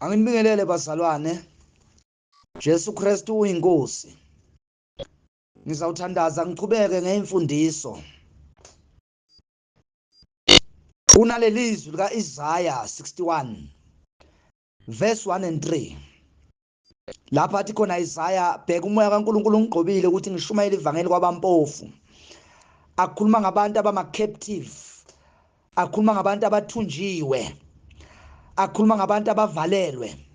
Anginibingelele bazalwane. Jesu Kristu uyinkosi. Ngizawuthandaza ngichubeke ngeimfundiso. Kunalelizwi lika Isaiah 61 verse 1 and 3. Lapha athi khona Isaiah, bheka umoya kaNkuluNkulu ungigqobile ukuthi ngishumayele ivangeli kwabampofu. Akhuluma ngabantu abama captive. Akhuluma ngabantu abathunjiwe. Akhuluma ngabantu abavalelwe.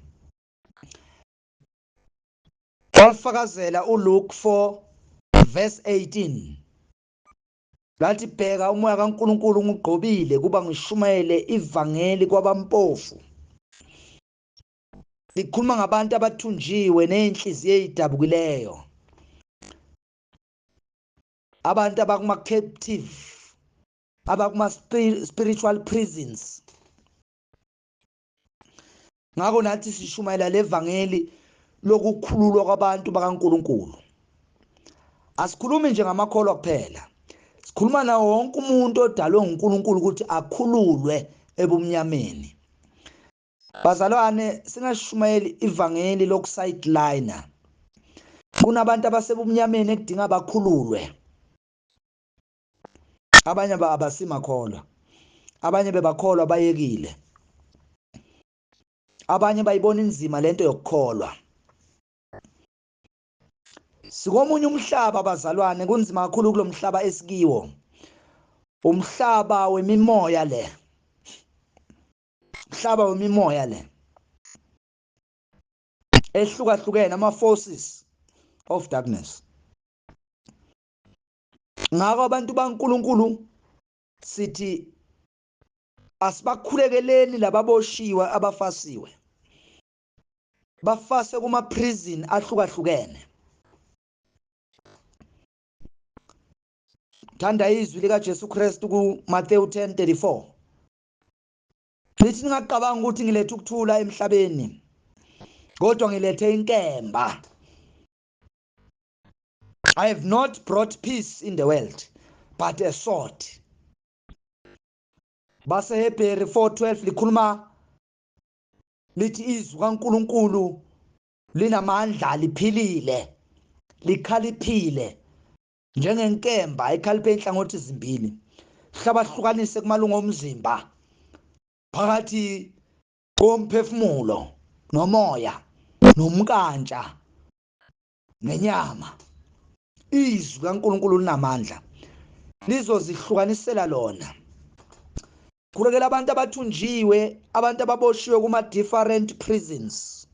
Walifakazela uLuke 4 verse 18. Lathi bheka umoya kaNkuluNkulu ungigqobile kuba ngishumayele ivangeli kwabampofu. Likhuluma ngabantu abathunjiwe nezinhliziyo ezidabukileyo. Abantu abakuma captive, abakuma spiritual prisons. Ngakho nathi sishumayela levangeli lokukhululwa kwabantu bakaNkuluNkulu. Asikhulumi nje ngamakholwa kuphela. Sikhuluma nawo wonke umuntu odalwe nguNkulunkulu ukuthi akhululwe ebumnyameni. Bazalwane, singashumayeli ivangeli lokusideliner. Kunabantu abasebumnyameni ekudinga bakhululwe. Abanye abasimakholwa. Abanye bebakholwa bayekile. Abanye bayibona inzima lento yokukholwa. Sikomunye umhlaba bazalwane, kunzima kakhulu kulomhlaba esikiwo. Umhlaba wemimoya le. Mhlaba wemimoya le ehlukahlukene, ama forces of darkness. Ngakho abantu baNkuluNkulu sithi asibakhulekeleni lababoshiwe abafasiwe, bafase kuma prison ahlukahlukene. Thanda izwi lika Jesu Kristu ku Matthew 10:34. Lithi ningacabanga ukuthi ngilethe ukuthula emhlabeni, kodwa ngilethe inkemba. I have not brought peace in the world, but a sword. BaseHebheru 4:12 likhuluma lithi izwi kaNkuluNkulu linamandla, liphilile, likhaliphile njengenkemba ekhaliphe inhlangothi zimbili, hlabahlukanise kumalungu omzimba phakathi komphefumulo nomoya nomkantsha nenyama. Izwi kaNkuluNkulu linamandla, lizozihlukanisela lona. Khulekela abantu abathunjiwe, abantu ababoshiwe kuma different prisons.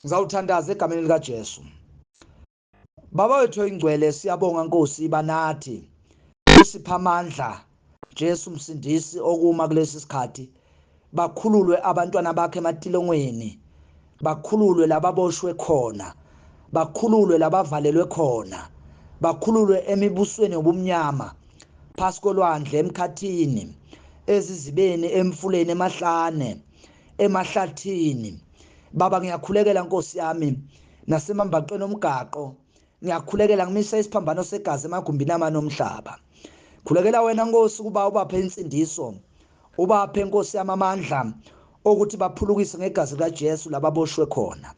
Ngizawuthandaza egameni likaJesu. Baba wethu oyingcwele, siyabonga Nkosi, banathi. Usipha amandla Jesu msindisi okuma kulesi sikhathi. Bakhululwe abantwana bakhe ematilongweni. Bakhululwe lababoshwe khona. Bakhululwe labavalelwe khona. Bakhululwe emibusweni yobumnyama. Phasi kolwandle, emkhathini, ezizibeni, emfuleni, emahlane, emahlathini. Baba ngiyakhulekela Nkosi yami nasemambaqeni omgaqo, ngiyakhulekela ngimisa isiphambano segazi emagumbini amane omhlaba. Khulekela wena Nkosi ukuba ubaphe insindiso, ubaphe Nkosi yami amandla okuthi baphulukise ngegazi likaJesu lababoshwe khona.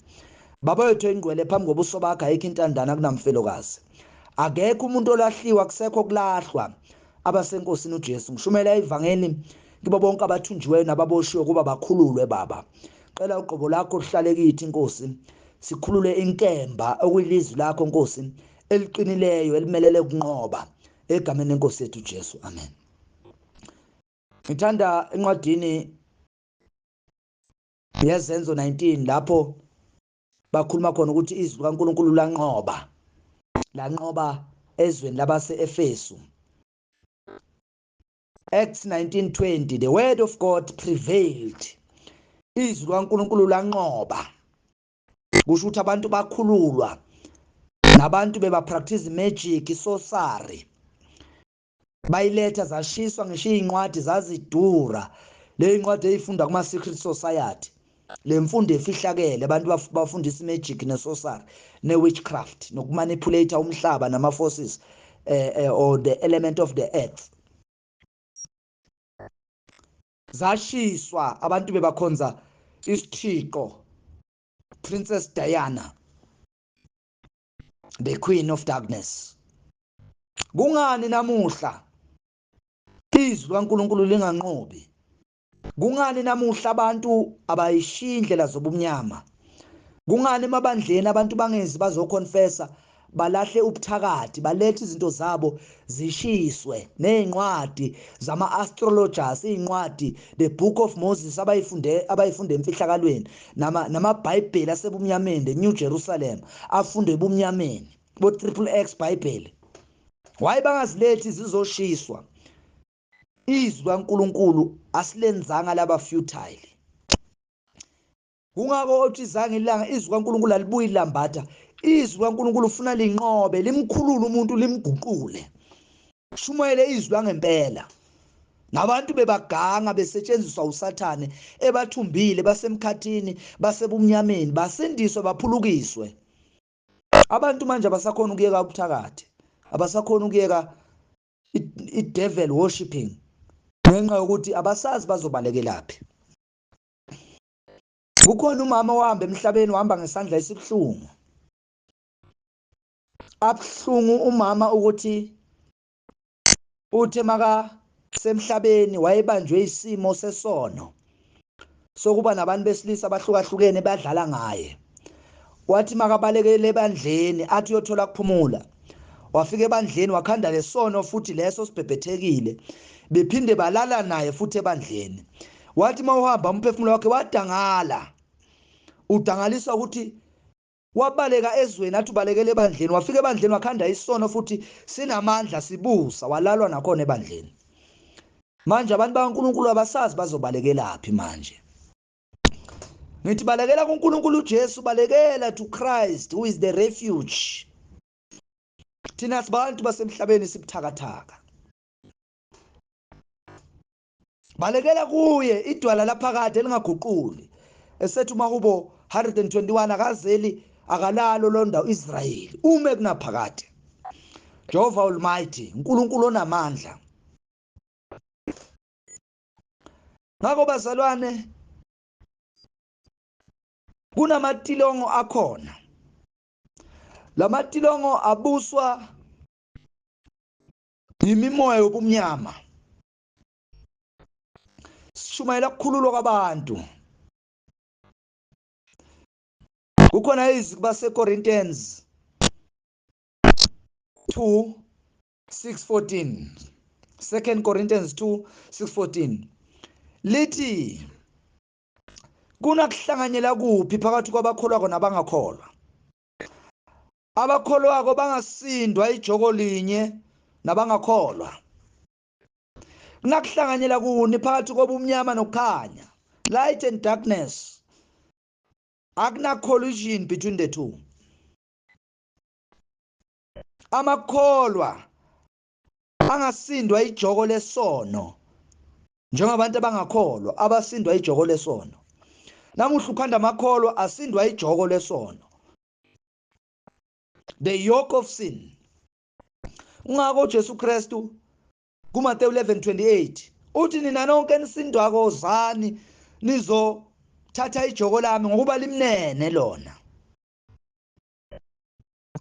Baba wethu oyingcwele, phambi kobuso bakho ayikho intandane, akunamfelokazi, akekho umuntu olahliwe, akusekho kulahlwa abasenkosini uJesu. Ngishumela ivangeli kibo bonke abathunjiweyo nababoshiwe kuba bakhululwe. Baba, cela uqobo lakho luhlale kithi Nkosi, sikhulule inkemba okuyilizwi lakho Nkosi eliqinileyo elimelele ukunqoba, egameni lenkosi yethu Jesu, amen. Ngithanda encwadini yeZenzo 19 lapho bakhuluma khona ukuthi izwi likaNkuluNkulu lanqoba, lanqoba ezweni labase-Efesu. Acts 19:20, the word of God prevailed. Izwi likaNkuluNkulu lanqoba. Kusho ukuthi abantu bakhululwa, nabantu beba practice magic, sorcery. Bayiletha zashiswa ngisho izincwadi zazidura. Le incwadi eyifunda kuma secret society. Le mfundo efihlakele, abantu bafundisa imagic nesorcery newitchcraft nokumanipulate umhlaba nama forces or the element of the earth. Zashiswa abantu bebakhonza isithixo, Princess Diana, the Queen of Darkness. Kungani namuhla izwi likaNkulunkulu linganqobi? Kungani namuhla abantu abayishiyi indlela zobumnyama? Kungani emabandleni abantu bangezi bazoconfessa, balahle ubuthakathi, balethe izinto zabo zishiswe, nezincwadi zama-astrologers, iy'ncwadi, the Book of Moses abayifunde emfihlakalweni, namabhayibheli asebumnyameni, the New Jerusalem afundwe ebumnyameni, bo-Triple X Bhayibheli? Why bangazilethi zizoshiswa? Izwi kaNkulunkulu asilenzanga laba futile. Kungako othi zange ilanga izwi kaNkulunkulu alibuyi lambatha. Izwi kaNkulunkulu ufuna linqobe, limkhulule umuntu, limguqule. Shumayele izwi langempela. Nabantu bebaganga besetshenziswa uSathane ebathumbile, basemkhathini, basebumnyameni, basindiswe, baphulukiswe. Abantu manje abasakhona ukuyeka ubuthakathi, abasakhona ukuyeka i-devil worshiping ngenxa yokuthi abasazi bazobalekelaphi. Kukhona umama owahamba emhlabeni, wahamba ngesandla esibuhlungu. Abuhlungu umama ukuthi uthe maka semhlabeni wayebanjwe isimo sesono sokuba nabantu besilisa abahlukahlukene badlala ngaye. Wathi makabalekele ebandleni athi uyothola kuphumula, wafika ebandleni wakhanda lesono futhi leso sibhebhethekile, bephinde balala naye futhi ebandleni. Wathi mawuhamba umphefumulo wakhe wadangala, udangaliswa ukuthi wabaleka ezweni athi ubalekele ebandleni, wafika ebandleni wakhanda isono futhi sinamandla sibusa, walalwa nakhona ebandleni. Manje abantu bakaNkulunkulu abasazi bazobalekelaphi manje. Ngithi balekela kuNkulunkulu uJesu, balekela to Christ who is the refuge. Thina sibantu basemhlabeni sibuthakathaka. Balekela kuye, idwala laphakade elingaguquli. Esethi uMahubo 121, akazeli akalalo londa uIsrayeli ume kunaphakade. Jehova Almighty, uNkulunkulu onamandla. Ngakho bazalwane, kunamatilongo akhona. Lamatilongo abuswa yimimoya yobumnyama. Sishumayela ukukhululwa kwabantu. Kukhona izwi kubaseCorinthians 2 6:14, 2 Corinthians 2 6:14, lithi kunakuhlanganyela kuphi phakathi kwabakholwako nabangakholwa? Abakholwako bangasindwa ijoko linye nabangakholwa. Kunakuhlanganyela kuni phakathi kobumnyama nokukhanya? Light and darkness, akuna collision between the two. Amakholwa angasindwa ijoko lesono njengabantu abangakholwa abasindwa ijoko lesono. Namuhla ukhanda amakholwa asindwa ijoko lesono, the yoke of sin. Ungako uJesu Kristu kuMateyu 11:28 uthi, nina nonke enisindwako zani nizothatha ijoko lami, ngokuba limnene lona.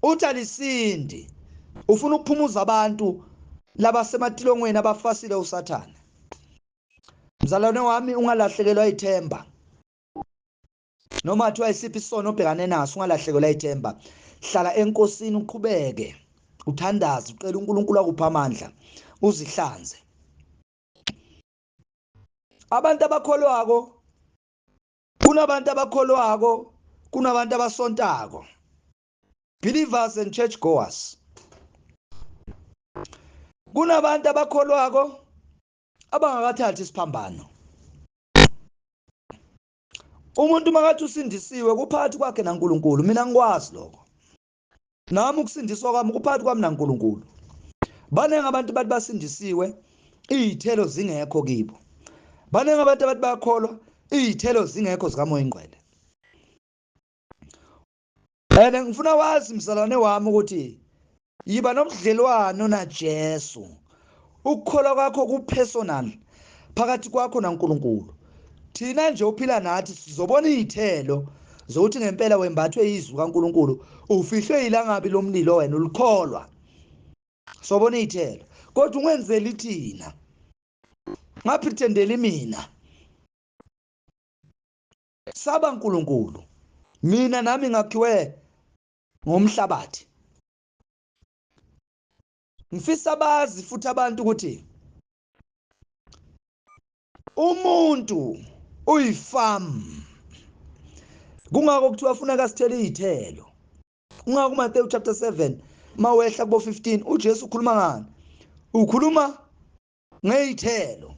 Uthi alisindi, ufuna ukuphumuza abantu labasematilongweni abafasile uSathane. Mzalwane wami, ungalahlekelwa ithemba. Noma kuthiwa isiphi isono obhekane naso, ungalahlekelwa ithemba. Hlala eNkosini, uqhubeke uthandaze, ucela uNkulunkulu akuphe amandla, uzihlanze. Abantu abakholwako, kunabantu abakholwako, kunabantu abasontako, believers and church goers. Kunabantu abakholwako abangakathathi isiphambano. Umuntu makathi usindisiwe kuphakathi kwakhe naNkulunkulu. Mina ngikwazi lokho nami, ukusindiswa kwami kuphakathi kwami naNkulunkulu. Baningi abantu bathi basindisiwe, iy'thelo zingekho kibo. Baningi abantu abathi bayakholwa, iy'thelo zingekho zikaMoya Ingcwele. And ngifuna wazi mzalwane wami ukuthi yiba nobudlelwano naJesu. Ukukholwa kwakho ku-personal. Phakathi kwakho naNkulunkulu. Thina nje uphila nathi sizobona izithelo zokuthi ngempela wembathwe izwi kaNkulunkulu, ufihlwe ilangabi lomlilo wena ulikholwa. Sobona izithelo. Kodwa ungenzeli thina. Ngapretendeli mina. Saba uNkulunkulu. Mina nami ngakhiwe ngomhlabathi. Ngifisa bazi futhi abantu ukuthi umuntu uyifarm. Kungakho kuthiwa funeka sithele izithelo. Kungakho kuMathewu chapter 7 mawehla kubo 15 uJesu ukhuluma ngani? Ukhuluma ngeyithelo.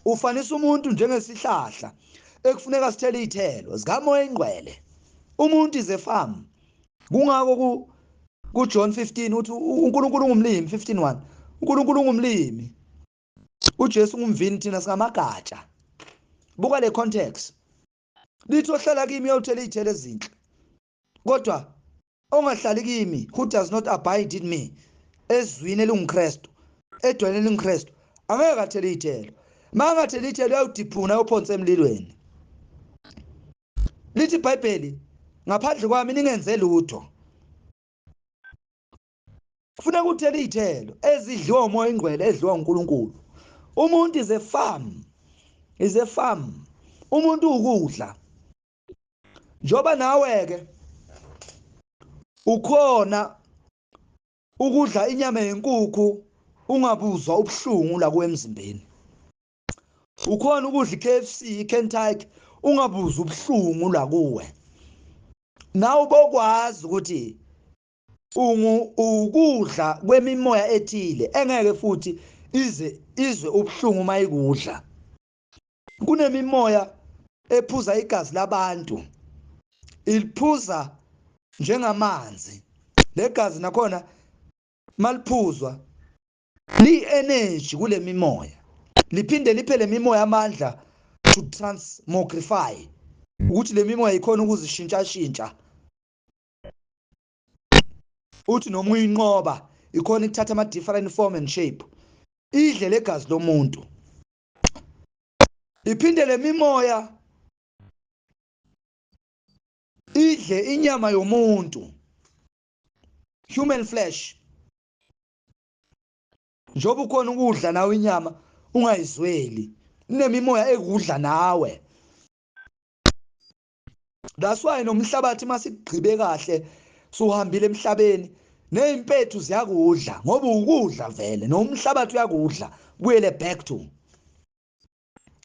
Ufanisa umuntu njengesihlahla ekufuneka sithele izithelo zikaMoya Ingcwele. Umuntu is a farm. Kungakho ku kuJohn 15 uthi uNkulunkulu ungumlimi 15:1. uNkulunkulu ungumlimi. uJesu ungumvini thina singamagatsha. Buka le context. Lithi ohlala kimi uyothela izithelo ezinhle. Kodwa ongahlali kimi, who does not abide in me, ezwini elinguKristu, edwaleni elinguKristu, angeke athele izithelo. Mangatheli izithelo uyawudiphuna uyophonsa emlilweni. Lithi iBhayibheli ngaphandle kwami ningenze lutho. Kufuneka uthele izithelo ezidliwa umoya ingcwele edliwa uNkulunkulu. Umuntu is a farm. Is a farm. Umuntu ukudla. Njoba nawe ke ukhona ukudla inyama yenkukhu ungabuzwa ubuhlungu la kuwe emzimbeni. Ukhona ukudla iKFC, iKentucky ungabuzwa ubuhlungu la kuwe. Nawe ubokwazi ukuthi ukudla kwemimoya ethile engeke futhi ize izwe ubuhlungu uma ikudla. Kunemimoya ephuza igazi labantu, iliphuza njengamanzi. Legazi nakhona maliphuzwa li-energy kule mimoya, liphinde liphe le mimoya amandla to transmogrify, ukuthi le mimoya ikhona ukuzishintshashintsha. Uthi noma uyinqoba ikhona ikuthatha ama different form and shape, idle legazi lomuntu. Iphinde le mimoya idle inyama yomuntu, human flesh. Njengoba ukhona ukudla nawe inyama ungayizweli, kunemimoya ekudla nawe. That's why nomhlabathi masigqibe kahle suhambile emhlabeni nezimpethu ziyakudla, ngoba ukudla vele nomhlabathi uyakudla, buyele back to.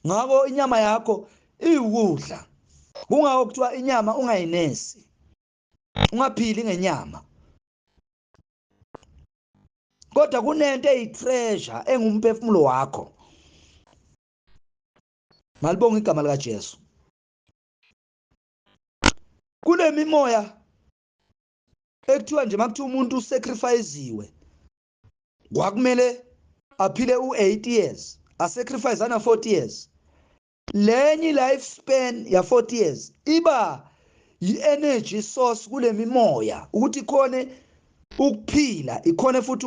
Ngakho inyama yakho iwukudla. Kungakho kuthiwa inyama ungayinesi, ungaphili ngenyama. Kodwa kunento eyitreasure engumphefumulo wakho. Malibonge igama lika Jesu. Kunemimoya ekuthiwa nje makuthiwa umuntu usacrificewe kwakumele aphile u8 years, asacrifice ana 40 years. Lenye life span ya 40 years iba yi-energy source kule mimoya ukuthi ikhone ukuphila, ikhone futhi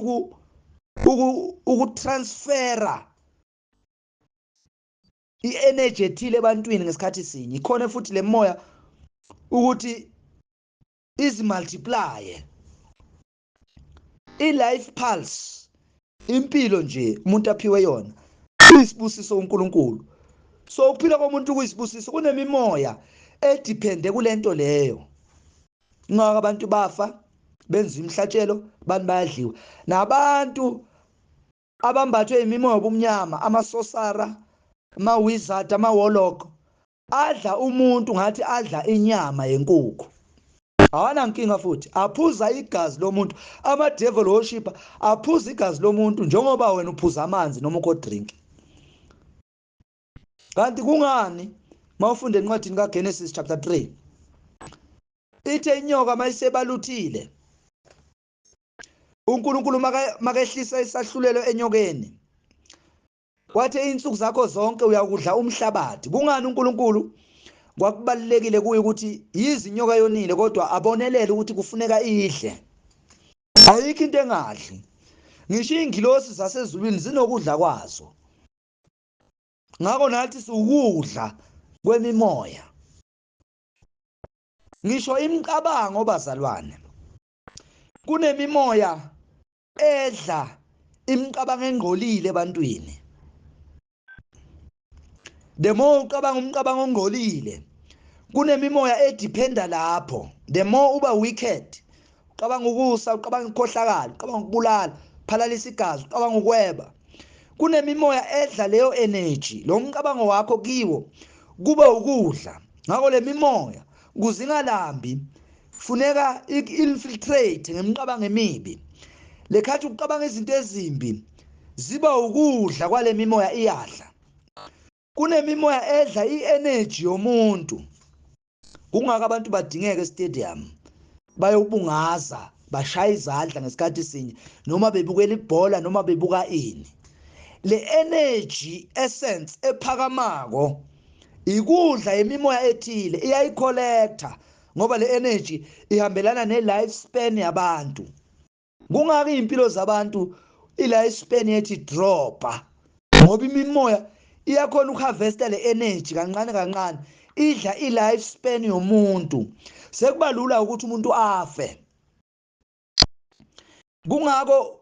ukutransfera i-energy ethile ebantwini ngesikhathi sinye. Ikhone futhi le moya ukuthi izimultiply. I-life pulse, impilo nje umuntu aphiwe yona, isibusiso uNkulunkulu. So ukuphila komuntu kuyisibusiso. Kunemimoya edepende kulento leyo. Ngakho abantu bafa benza imihlatshelo, abantu bayadliwa. Nabantu abambathwe imimoya obumnyama, amasosara, ama-wizard, ama-warlock, adla umuntu ngathi adla inyama yenkukhu. Awanankinga futhi aphuza igazi lomuntu. Ama-devil worshipper aphuza igazi lomuntu njengoba wena uphuza amanzi noma uko drink. Kanti kungani? Mawufunda encwadini kaGenesis chapter 3, ithe inyoka mayisebaluthile, uNkulunkulu makehlisa isahlulelo enyokeni, wathi insuku zakho zonke uyakudla umhlabathi. Kungani uNkulunkulu kwakubalulekile kuye ukuthi yizi inyoka yonile kodwa abonelele ukuthi kufuneka idle? Ayikho into engadli. Ngisho ingilosi zasezulwini zinokudla kwazo. Ngakho nathi siwukudla kwemimoya. Ngisho imicabango bazalwane, kunemimoya edla imicabango engcolile ebantwini. The more ucabanga umcabango ongcolile, kunemimoya edependa lapho. The more uba wicked, ucabanga ukusa, ucabanga ukukhohlakala, ucabanga ukubulala, phalalisa igazi, ucabanga ukweba, kunemimoya edla leyo energy. Lo mcabango wakho kiwo kube ukudla. Ngakho le mimoya kuze ingalambi funeka infiltrate ngemicabango emibi. Lekhathi ucabanga izinto ezimbi ziba ukudla kwale mimoya, iyadla. Kunemimoya edla i-energy yomuntu. Kungaka abantu badingeka e-stadium bayobungaza, bashaya izandla ngesikhathi sinye, noma bebukela ibhola noma bebuka ini. Le energy essence ephakamako ikudla imimoya ethile, iyayicollecta, ngoba le energy ihambelana ne-life span yabantu. Kungaki impilo zabantu i-life span yethi dropa, ngoba imimoya iyakhona ukuharvesta le energy kancane kancane, idla i-life span yomuntu, sekuba lula ukuthi umuntu afe. Kungako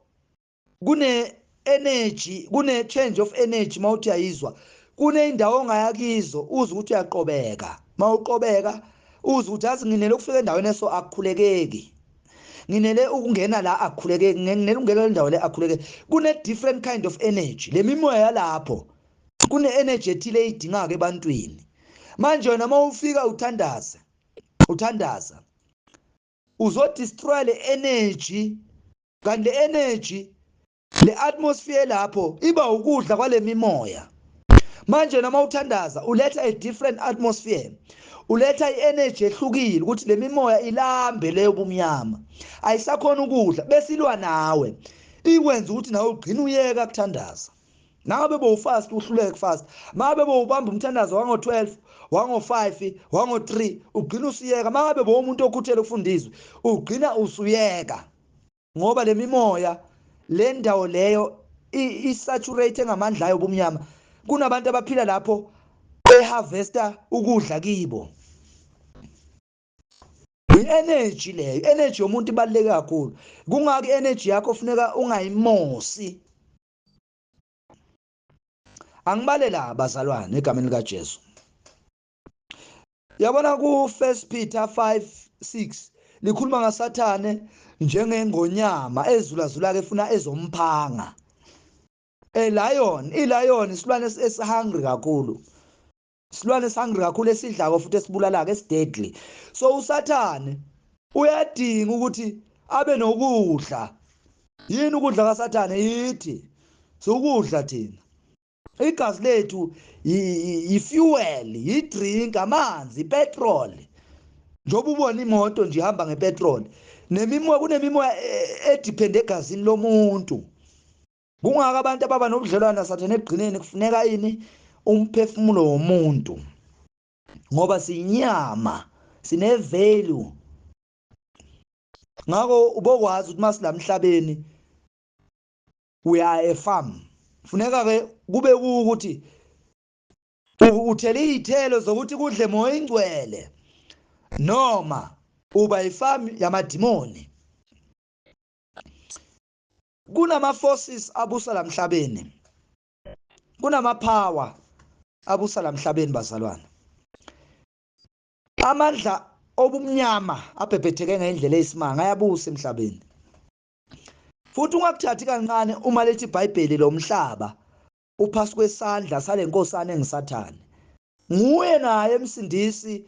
kune energy, kune change of energy. Mawuthi uyayizwa, kuneyindawo ongaya kizo uze ukuthi uyaqobeka. Mawuqobeka uze ukuthi azi nginele ukufika endaweni eso akukhulekeki, nginele ukungena la akukhulekeki, nginele ukungena le ndawo le akukhulekeki. Kune different kind of energy, le mimoya yalapho kune energy ethile eyidingaka ebantwini. Manje wena mawufika uthandaza, uthandaza uzodestroy le energy, kanti le energy, le atmosphere lapho iba ukudla kwale mimoya. Manje noma uthandaza uletha a different atmosphere, uletha i-energy ehlukile ukuthi le mimoya ilambe leyo bumnyama, ayisakhona ukudla, bese ilwa nawe, ikwenza ukuthi nawe ugcine uyeka kuthandaza. Nangabe bowufast uhluleke kufast, mangabe bowubamba umthandazo wango-12, wango-5, wango-3, ugcina usuyeka. Mangabe bowumuntu okhuthele ukufunda izwi, ugcina usuyeka, ngoba le mimoya le ndawo leyo isaturate ngamandla ayo bumnyama. Kunabantu abaphila lapho beharvesta ukudla kibo, i-energy leyo. Energy yomuntu ibaluleke kakhulu. Kungaki i-energy yakho funeka ungayimosi. Angibale la bazalwane egameni likaJesu. Yabona ku 1 Peter 5:6 likhuluma ngaSathane njengengonyama ezulazula ke efuna ezomphanga. A lion, i-lion isilwane esihungry kakhulu, isilwane esihungry kakhulu, esidlako futhi esibulalako, esideadly. So uSathane uyadinga ukuthi abe nokudla. Yini ukudla kaSathane? Yithi sukudla thina. Igazi lethu yi-fuel, yi-drink, amanzi, ipetrol. Njengoba ubona imoto nje ihamba ngepetrol, nemimoya, kunemimoya edepende egazini lomuntu. Kungaka abantu ababa nobudlelwane naSathane ekugcineni kufuneka ini? Umphefumulo womuntu, ngoba siyinyama, sine value. Ngakho ubokwazi ukuthi masila emhlabeni we are a farm. Funeka ke kube ukuthi uthele izithelo zokuthi kudle moya ingcwele, noma uba ifarm yamadimoni. Kunama forces abusa lamhlabeni, kunama power abusa lamhlabeni bazalwane. Amandla obumnyama abhebhetheke ngendlela eyisimanga ayabusa emhlabeni. Futhi ungakuthathi kancane uma lethi iBhayibheli lomhlaba uphasi kwesandla salenkosana engisathane. Nguye naye emsindisi,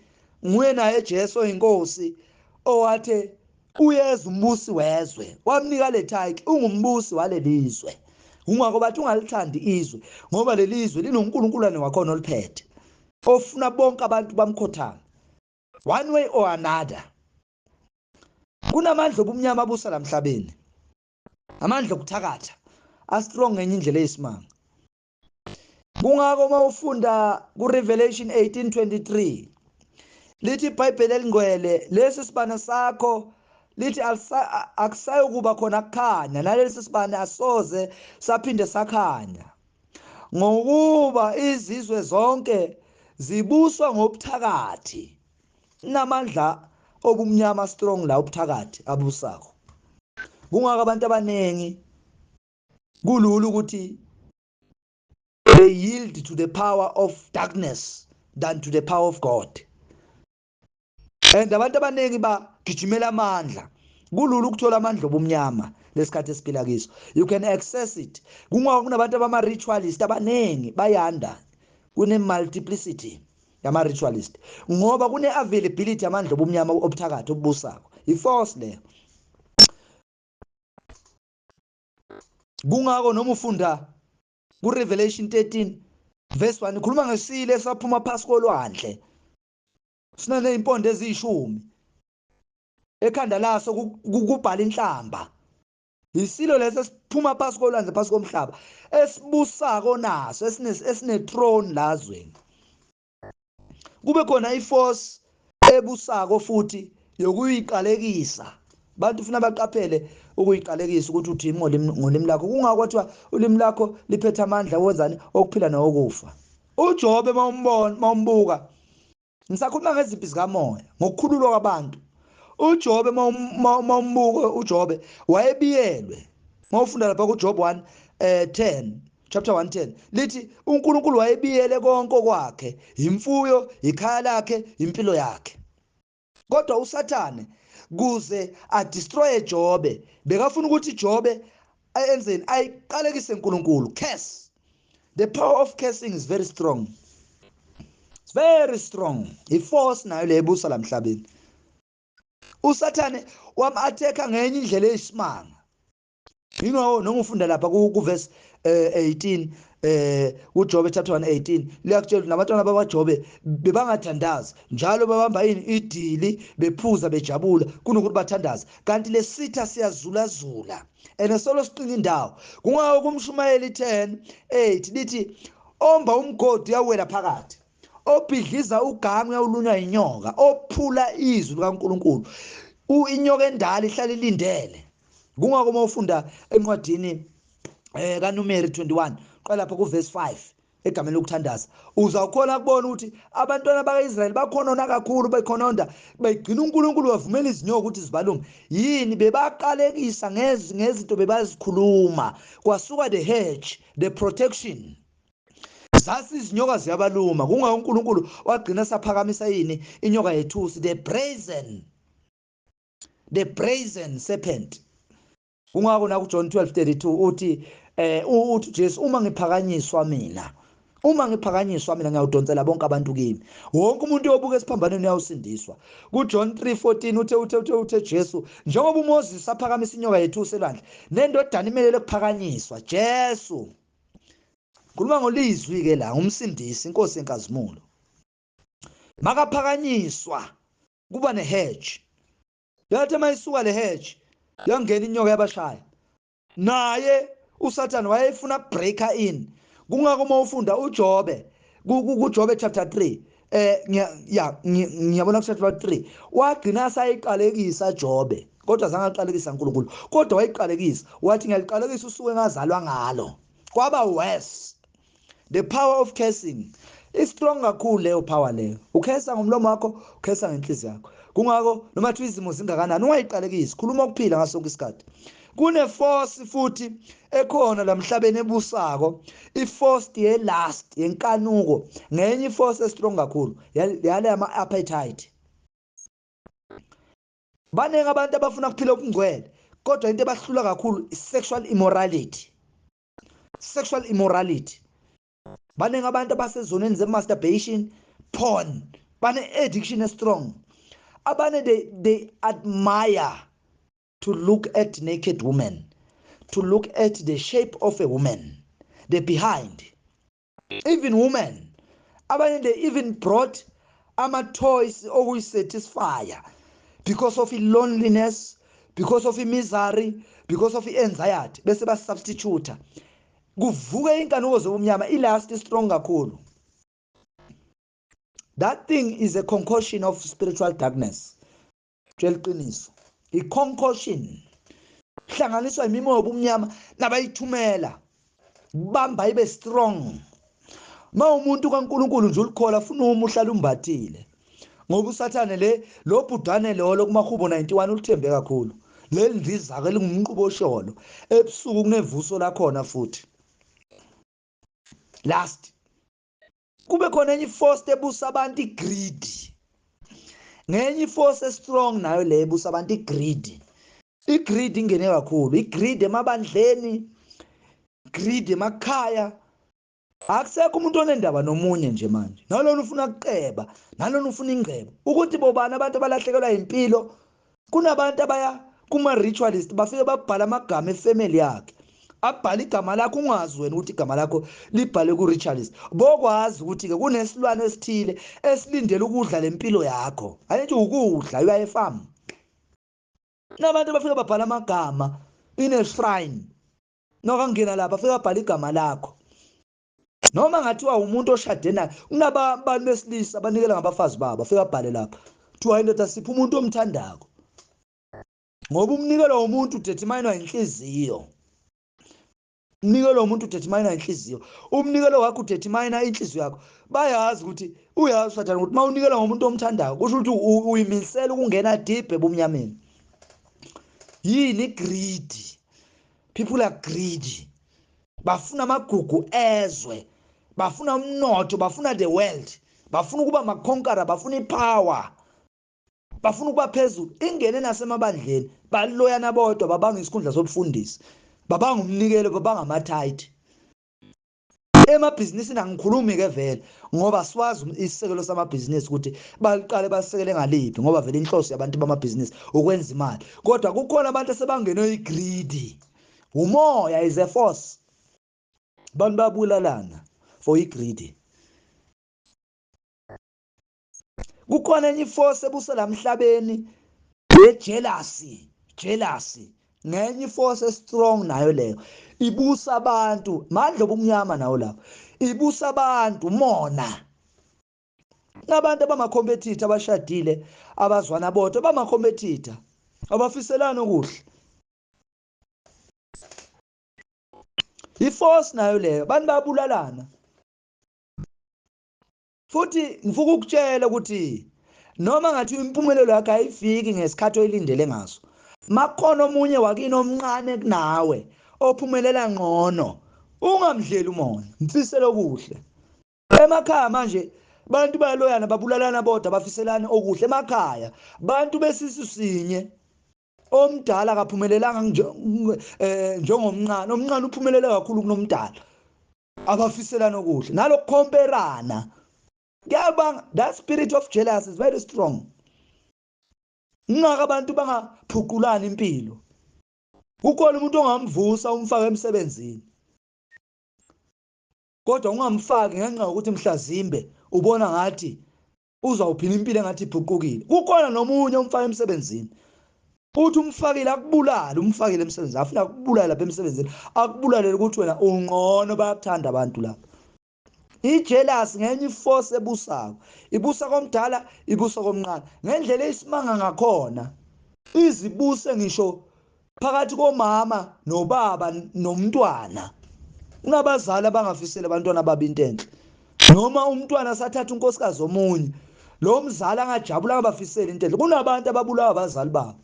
nguye naye Jesu oyinkosi owathe uyeza umbusi wezwe, wamnika le title, ungumbusi walelizwe. Kungakho bathi ungalithandi izwe, ngoba lelizwe linoNkulunkulu wakhona oliphethe, ofuna bonke abantu bamkhothame one way or another. Kunamandla obumnyama abusa lamhlabeni, amandla okuthakatha astrong ngenye indlela eyisimanga. Kungakho uma ufunda ku-Revelation 18:23 lithi iBhayibheli elingcwele, lesi sibane sakho lithi akusayokuba khona kukhanya, nalesi sibane asoze saphinde sakhanya. Ngokuba izizwe zonke zibuswa ngobuthakathi, namandla obumnyama strong la ubuthakathi abusakho. Kungaka abantu abaningi kulula ukuthi they yield to the power of darkness than to the power of God. And abantu abaningi bagijimela amandla. Kulula ukuthola amandla obumnyama lesikhathi esiphila kiso. You can access it. Kungako kunabantu abama ritualist abaningi bayanda. Kune multiplicity yama ritualist ngoba kune availability amandla obumnyama obuthakathi obubusako. I-force leyo. Kungako noma ufunda ku-Revelation 13 verse 1 ikhuluma ngesilo esaphuma phasi kolwandle sinaneyimpondo eziyishumi, ekhanda laso kubhala inhlamba. Isilo leso esiphuma phasi kolwandle, phasi komhlaba, esibusako naso, esine throne la zweni. Kube khona iforce ebusako futhi yokuyiqalekisa. Bantu ufuna baqaphele ukuyiqalekisa ukuthi uthi ngolimi lakho. Kungako kwathiwa ulimi lakho liphethe amandla wenzani okuphila nokufa. UJobe mawumbona, mawumbuka, ngisakhuluma ngezimpi zikamoya ngokukhululwa kwabantu. UJobe mawumbuka, uJobe wayebiyelwe. Mawufunda lapha kuJob 1 10, chapter 1:10, lithi uNkulunkulu wayebiyele konke kwakhe, imfuyo, ikhaya lakhe, impilo yakhe. Kodwa uSathane kuze adestroye Jobe, bekafuna ukuthi Jobe enzeni, ayiqalekise uNkulunkulu. Curse. The power of cursing is very strong. It's very strong. I-force nayo le ebusa lamhlabeni. uSathane wam-attack ngenye indlela eyisimanga. Yingakho noma ufunda lapha ku verse 18 kuJobe chapter 1:18, liyakutshela nabantwana babaJobe bebangathandazi, njalo babamba yini idili, bephuza, bejabula kunokuthi bathandaze. Kanti lesitha siyazulazula ene solo siqina indawo. Kungako kumshumayeli 10:8 lithi omba umgodi uyawela phakathi, obhidliza ugange uyawulunywa inyoka, ophula izwi likaNkuluNkulu inyoka endala ihlala ilindele. Kungako uma ufunda encwadini kaNumeri 21 qala lapha ku verse 5 egameni lokuthandaza, uzawukhona kubona ukuthi abantwana bakaIsrayeli bakhonona kakhulu, bekhononda begcina uNkulunkulu wavumela izinyoka ukuthi zibalume. Yini bebaqalekisa ngezinto bebazikhuluma? Kwasuka the hedge, the protection, zasi izinyoka ziyabaluma. Kungako uNkulunkulu wagcina saphakamisa yini inyoka yethusi, the brazen serpent. Kungako na kuJohn 12:32 uthi uthi Jesu, uma ngiphakanyiswa mina, uma ngiphakanyiswa mina, ngiyawudonsela bonke abantu kimi. Wonke umuntu oyobuka esiphambanweni uyawusindiswa. KuJohn 3:14 uthe Jesu, njengoba uMoses aphakamisa inyoka yethusi elwandle, nendodana imelele kuphakanyiswa. Jesu khuluma ngolizwi ke la, umsindisi, inkosi enkazimulo, makaphakanyiswa kuba nehedge. Yathi mayisuka le hedge, yangena inyoka yabashaya. Naye uSathane wayefuna breaker in. Kungako uma ufunda uJobe kuJobe chapter 3, ya, ngiyabona ku chapter 3 wagcina sayiqalekisa Jobe, kodwa zange aqalekisa uNkulunkulu, kodwa wayiqalekisa, wathi ngiyaliqalekisa usuku engazalwa ngalo. Kwaba worse. The power of cursing is strong kakhulu leyo power leyo. Ukhesa ngomlomo wakho, ukhesa ngenhliziyo yakho. Kungako noma thiwa izimo zingakanani, ungayiqalekisi, khuluma ukuphila ngaso sonke isikhathi. Kune force futhi ekhona lamhlabeni ebusako, i-force ye-lust, yenkanuko, ngenye i-force estrong kakhulu yale ama appetite. Baningi abantu abafuna ukuphila okungcwele, kodwa into ebahlula kakhulu i-sexual immorality, sexual immorality. Baningi abantu abasezoneni ze-masturbation, porn, bane-addiction strong. Abanye they admire to look at naked women, to look at the shape of a woman, the behind. Even women, abanye they even brought ama-toys okuyisatisfya because of i-loneliness, because of i-misery, because of i-anxiety, bese basubstitute, kuvuke inkanuko zobumnyama. I-lust strong kakhulu. That thing is a concoction of spiritual darkness. Tshela iqiniso, i-concoction hlanganiswa imimoya obumnyama nabayithumela. Bamba ibe strong. Ma umuntu kaNkuluNkulu nje ulikhola funa uma uhlala umbathile. Ngoba uSathane le lo bhudane lolo kumahubo 91 ulithembe kakhulu. Leli ndizake lingumqhubosholo. Ebusuku kunevuso lakhona futhi. Last kube khona enye iforce ebusa abantu igreed. Ngenye iforce strong nayo le ebusa abantu igreed. Igreed ingene kakhulu, igreed emabandleni, greed emakhaya. Akusekho umuntu onendaba nomunye nje manje. Nalona ufuna ukuqeba, nalona ufuna ingcebo. Ukuthi bobani abantu abalahlekelwa impilo? Kunabantu abaya kuma ritualist bafike babhala amagama efamily yakhe. Abhala igama lakho ungazi wena ukuthi igama lakho libhalwe ku ritualist. Bokwazi ukuthi ke kunesilwane esithile esilindele ukudla lempilo yakho. Ayithi ukudla uya efarm. Nabantu abafika babhala amagama in a shrine. Nokangena lapha afika abhala igama lakho. Noma ngathiwa umuntu oshade naye, kunabantu besilisa abanikela ngabafazi babo, afika abhale lapha. Kuthiwa indoda sipha umuntu omthandako. Ngoba umnikelo womuntu udeterminwa inhliziyo. Umnikelo womuntu udetermina inhliziyo. Umnikelo wakho udetermina inhliziyo yakho. Bayazi ukuthi uyazi uSathane ukuthi mawunikela ngomuntu omthandayo kusho ukuthi uyimisela ukungena deep ebumnyameni. Yini greed? People are greedy. Bafuna amagugu ezwe, bafuna umnotho, bafuna the world, bafuna ukuba maconqueror, bafuna ipower. Bafuna ukuba phezulu, ingene nasemabandleni, baloyana bodwa babanga isikhundla sobufundisi, babanga umnikelo, babanga amathayithi. Emabhizinisini angikhulumi ke vele ngoba siwazi isisekelo samabhizinisi ukuthi baliqale basekele ngaliphi, ngoba vele inhloso yabantu bamabhizinisi ukwenza imali. Kodwa kukhona abantu asebangenwe igreed. Umoya is a force. Abantu babulalana for igreed. Kukhona enye iforce ebusa la emhlabeni ye-jealousy, jealousy. Ngenye iforce strong nayo leyo. Ibusa abantu, mandla obumnyama nawo lapho. Ibusa abantu umona. Nabantu abama-competitor abashadile abazwana bodwa bama-competitor abafiselana okuhle. Iforce nayo leyo, abantu bayabulalana. Futhi ngifuna ukukutshela ukuthi noma ngathi impumelelo yakho ayifiki ngesikhathi oyilindele ngaso, makukhona omunye wakini omncane kunawe ophumelela ngcono, ungamdleli umona, mfisele okuhle. Emakhaya manje bantu bayaloyana, babulalana bodwa, bafiselana okuhle emakhaya. Bantu besisu sinye, omdala akaphumelelanga njengomncane, omncane uphumelele kakhulu kunomdala. Abafiselana okuhle nalokukhomperana kuyabanga. That spirit of jealousy is very strong. Ngaka abantu bangaphuqulana impilo. Kukhona umuntu ongamvusa umfake emsebenzini, kodwa ungamfaki ngenxa yokuthi mhlazimbe ubona ngathi uzawuphila impilo engathi iphuqukile. Kukhona nomunye umfake emsebenzini, uthi umfakile akubulale, umfakile emsebenzini, afuna ukubulala lapha emsebenzini, akubulalele ukuthi wena ungcono, bayakuthanda abantu lapha. I-jealousy ngenye iforce ebusako, ibusa komdala, ibusa komncane ngendlela eyisimanga ngakhona. Izibuse ngisho phakathi komama nobaba nomntwana. Kunabazali abangafiseli abantwana babo into enhle, noma umntwana sathatha unkosikazi omunye, lo mzali angajabula angabafiseli into enhle. Kunabantu ababulawa abazali babo.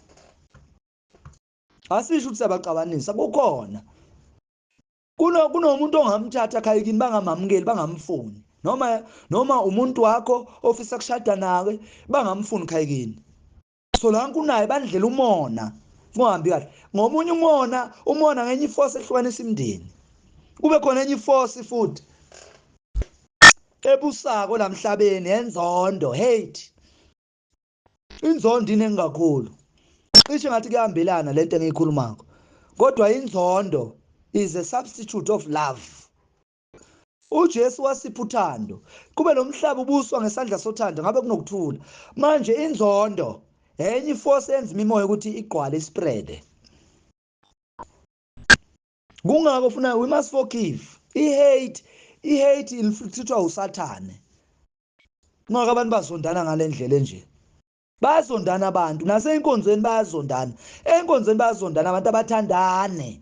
Asisho ukuthi siyabaxabanisa, kukhona kunomuntu ongamthatha ekhaya kini bangamamukeli, bangamfuni, noma umuntu wakho ofisa kushada nawe bangamfuni ekhaya kini. So la kunaye bandlela umona kungahambi kahle. Ngomunye umona, umona ngenye iforce ehlukanisa imindeni. Kube khona enye iforce futhi ebusako lamhlabeni yenzondo, hate. Inzondo iningi kakhulu. Cishe ngathi kuyahambelana lento engiyikhulumako, kodwa inzondo is a substitute of love. uJesu wasipha uthando, kube lo mhlaba ubuswa ngesandla sothando ngabe kunokuthula. Manje inzondo enye iforce yenza imimoya ukuthi igqwale, ispread. Kungakho funa we must forgive. I-hate, i-hate inflictwa uSathane. Kungakho abantu bazondana ngalendlela enje. Bayazondana abantu, naseyinkonzweni bayazondana. Enkonzweni bayazondana abantu, abathandane.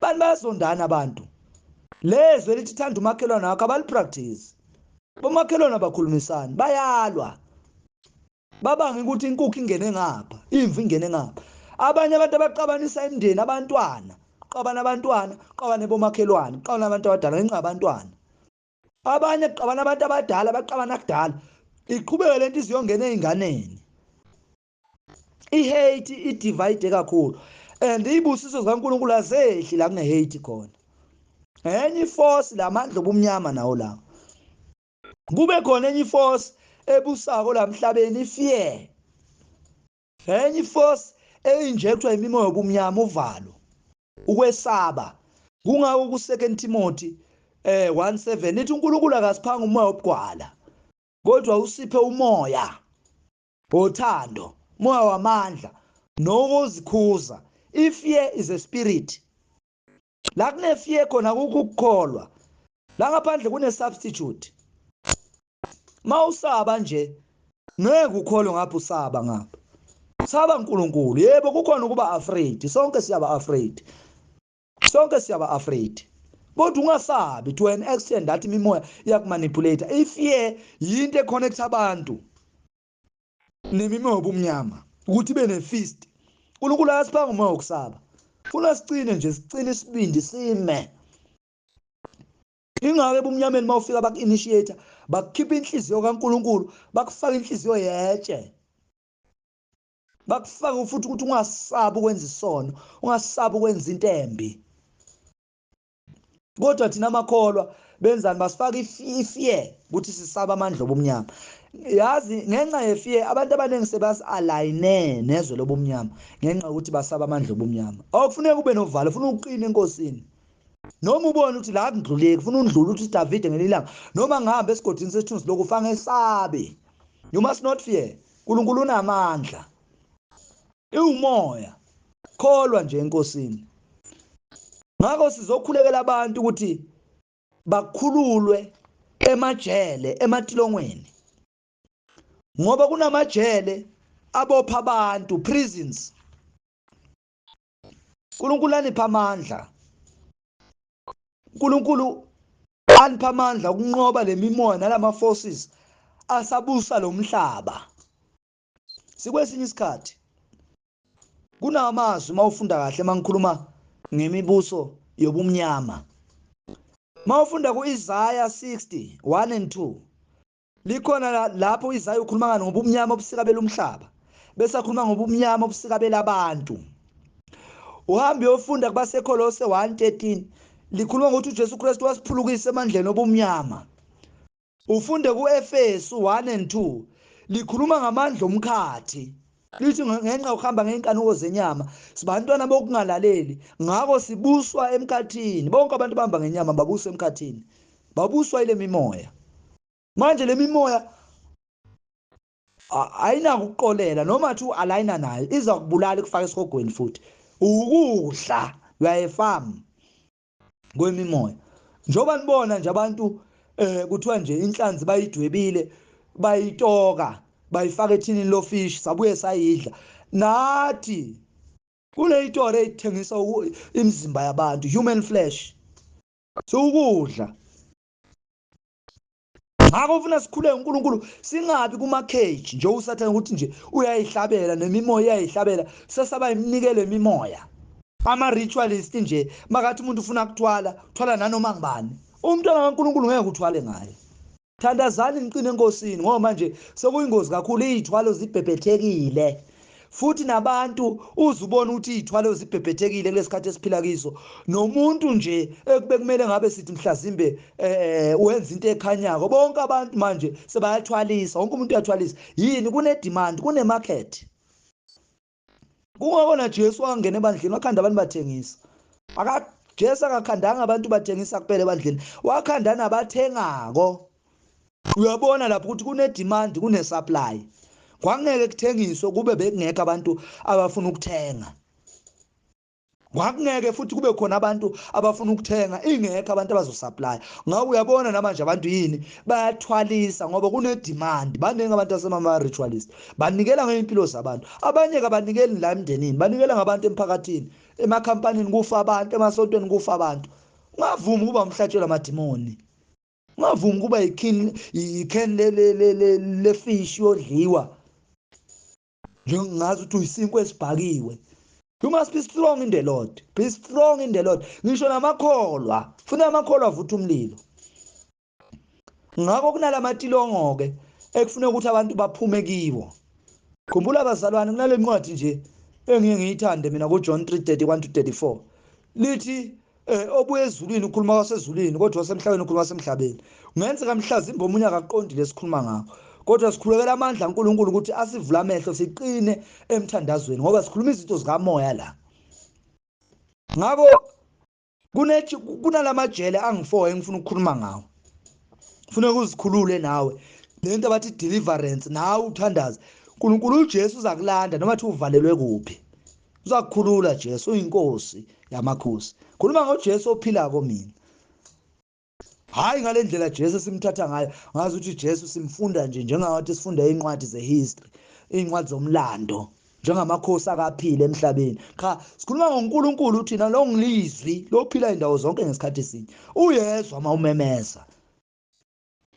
Bantu bayazondana abantu. Lezwe lithi thanda umakhelwane wakho abalipractice. Bomakhelwane abakhulumisani, bayalwa. Babanga ukuthi inkukhu ingene ngapha, imvu ingene ngapha. Abanye abantu abaqabanisa imindeni abantwana, qabana abantwana, qabane bomakhelwane, qabana abantu abadala ngenxa yabantwana. Abanye qabana abantu abadala baqabana kudala. Iqhubeke lento iziyongena ezinganeni. I-hate i-divide kakhulu and izibusiso zikaNkulunkulu azehli la kune-hate khona. Enye iforce lamandla obumnyama nawo lawo. Kube khona enye iforce ebusako la emhlabeni, ifear. Enye iforce einjectwa imimoya yobumnyama, uvalo, ukwesaba. Kungako ku2 Timothy 1:7 ithi uNkulunkulu akasiphanga umoya wobugwala, kodwa usiphe umoya wothando, moya wamandla nokuzikhuza. Ifear is a spirit. La kune fear khona kukho ukukholwa. La ngaphandle kune substitute. Mawusaba nje ngeke ukholwe ngapha, usaba ngapha. Saba uNkulunkulu. Yebo, kukhona ukuba afraid, sonke siyaba afraid, sonke siyaba afraid, kodwa ungasabi to an extent that imimoya iyakumanipulate. Ifear yinto econnect abantu nemimoya obumnyama ukuthi ibe nefist. uNkulunkulu akasiphanga umoya wokusaba, funa sicine nje, sicine isibindi, sime. Ingake ebumnyameni mawufika baku-initiate, bakukhipha inhliziyo kaNkulunkulu, bakufaka inhliziyo yetshe, bakufaka futhi ukuthi ungasabi ukwenza isono, ungasabi ukwenza into embi. Kodwa thina amakholwa benzani? Basifaka ifear ukuthi sisaba amandla obumnyama. Yazi, ngenxa yefear abantu abaningi sebasi-align nezwe lobumnyama ngenxa yokuthi basaba amandla obumnyama. Awufuneka ube novalo, ufuna uqine enkosini. Noma ubone ukuthi la akundluleki, ufuna undlule, uthi Davide ngelinye ilanga, noma ngihambe esigodini sesithunzi lokufa ngesabe. You must not fear. uNkulunkulu unamandla, iwumoya, kholwa nje enkosini. Ngakho sizokhulekela abantu ukuthi bakhululwe emajele, ematilongweni, ngoba kunamajele abopha abantu, prisons. uNkulunkulu anipha amandla, uNkulunkulu anipha amandla ukunqoba lemimoya nalama forces asabusa lo mhlaba. Sikwesinye isikhathi kunamazwi, mawufunda kahle, mangikhuluma ngemibuso yobumnyama, mawufunda kuIsaiah 60 1 and 2, likhona lapho uIsaiah ukhuluma ngani ngobumnyama obusikabela umhlaba, bese akhuluma ngobumnyama obusikabela abantu. Uhambe uyofunda kubaseKolose 1:13, likhuluma ngokuthi uJesu Kristu wasiphulukisa emandleni obumnyama. Ufunde kuEfesu 1 and 2, likhuluma ngamandla omkhathi, lithi ngenxa yokuhamba ngey'nkanuko zenyama sibantwana bokungalaleli, ngakho sibuswa emkhathini. Bonke abantu bahamba ngenyama babuswa emkhathini, babuswa ile mimoya. Manje le mimoya ayinako ukuqolela noma thi u-aligna nayo, iza kubulala, ikufaka esihogweni futhi ukudla. You are a farm kwemimoya. Njengoba nibona nje abantu, kuthiwa nje inhlanzi bayidwebile, bayitoka, bayifaka ethinini lofish, sabuye sayidla nathi. Kule itori eyithengisa imizimba yabantu, human flesh, siwukudla. Ngakho ufuna sikhuleke uNkulunkulu, singabi kuma cage nje usathane ukuthi nje uyayihlabela nemimoya iyayihlabela, sesaba iminikelo emimoya, ama ritualist nje. Makathi umuntu ufuna kuthwala, thwala nanoma ngibani. Umntwana kaNkulunkulu ngeke uthwale ngaye. Thandazani, niqine enkosini, ngoba manje sekuyingozi kakhulu, izithwalo zibhebhethekile futhi nabantu uzubona ukuthi izithwalo zibhebhethekile kulesikhathi esiphila kiso. Nomuntu nje ekube kumele ngabe sithi mhlazimbe wenza into ekhanyako, bonke abantu manje sebayathwalisa, wonke umuntu uyathwalisa. Yini? Kune demand, kune market. Kungakona Jesu wangena ebandleni, wakhanda abantu bathengisa. Aka Jesu akakhandanga abantu bathengisa kuphela ebandleni, wakhanda nabathengako. Uyabona lapho ukuthi kune demand, kune supply. Kwangeke kuthengiswe kube bekungekho abantu abafuna ukuthenga. Kwakungeke futhi kube khona abantu abafuna ukuthenga ingekho abantu abazosupply. Ngakho uyabona namanje abantu yini, bayathwalisa ngoba kune demand. Baningi abantu asemama ritualist, banikela ngeimpilo zabantu. Abanye kabanikeli la emndenini, banikela ngabantu emphakathini. Emakhampanini kufa abantu, emasontweni kufa abantu. Ungavumi ukuba umhlatshelo amadimoni. Ungavumi ukuba yikin yiken le le le le fish yodliwa. Njengazi ukuthi uyisinkwa esibhakiwe. You must be strong in the Lord. Be strong in the Lord. Ngisho namakholwa, funa amakholwa avuthe umlilo. Ngakho kunalamatilongo ke ekufuneka ukuthi abantu baphume kiwo. Khumbula bazalwane, kunale ncwadi nje engiye ngiyithande mina kuJohn 3:31 to 34. Lithi obuye ezulwini ukhuluma kwasezulwini, kodwa wasemhlabeni ukhuluma kwasemhlabeni. Kungenzeka mhlazimbe omunye akaqondi lesikhuluma ngakho. Kodwa sikhulekela amandla kaNkulunkulu ukuthi asivule amehlo siqine emthandazweni, ngoba sikhuluma izinto zikamoya la. Ngakho kunalamajele angu-4 engifuna ukukhuluma ngawo. Kufuneka uzikhulule nawe. Lento abathi deliverance, nawe uthandaze. uNkulunkulu uJesu uzakulanda noma thi uvalelwe kuphi. Uzakukhulula Jesu, uyinkosi yamakhosi. Khuluma ngoJesu ophilako mina. Hayi ngale ndlela Jesu simthatha ngayo, ngazi ukuthi Jesu simfunda nje njengathi sifunda incwadi zehistory, incwadi zomlando, njengamakhosi akaphila emhlabeni. Cha, sikhuluma ngoNkulunkulu thina, lo ngilizwi lophila indawo zonke ngesikhathi esinye. Uyezwa uma umemeza.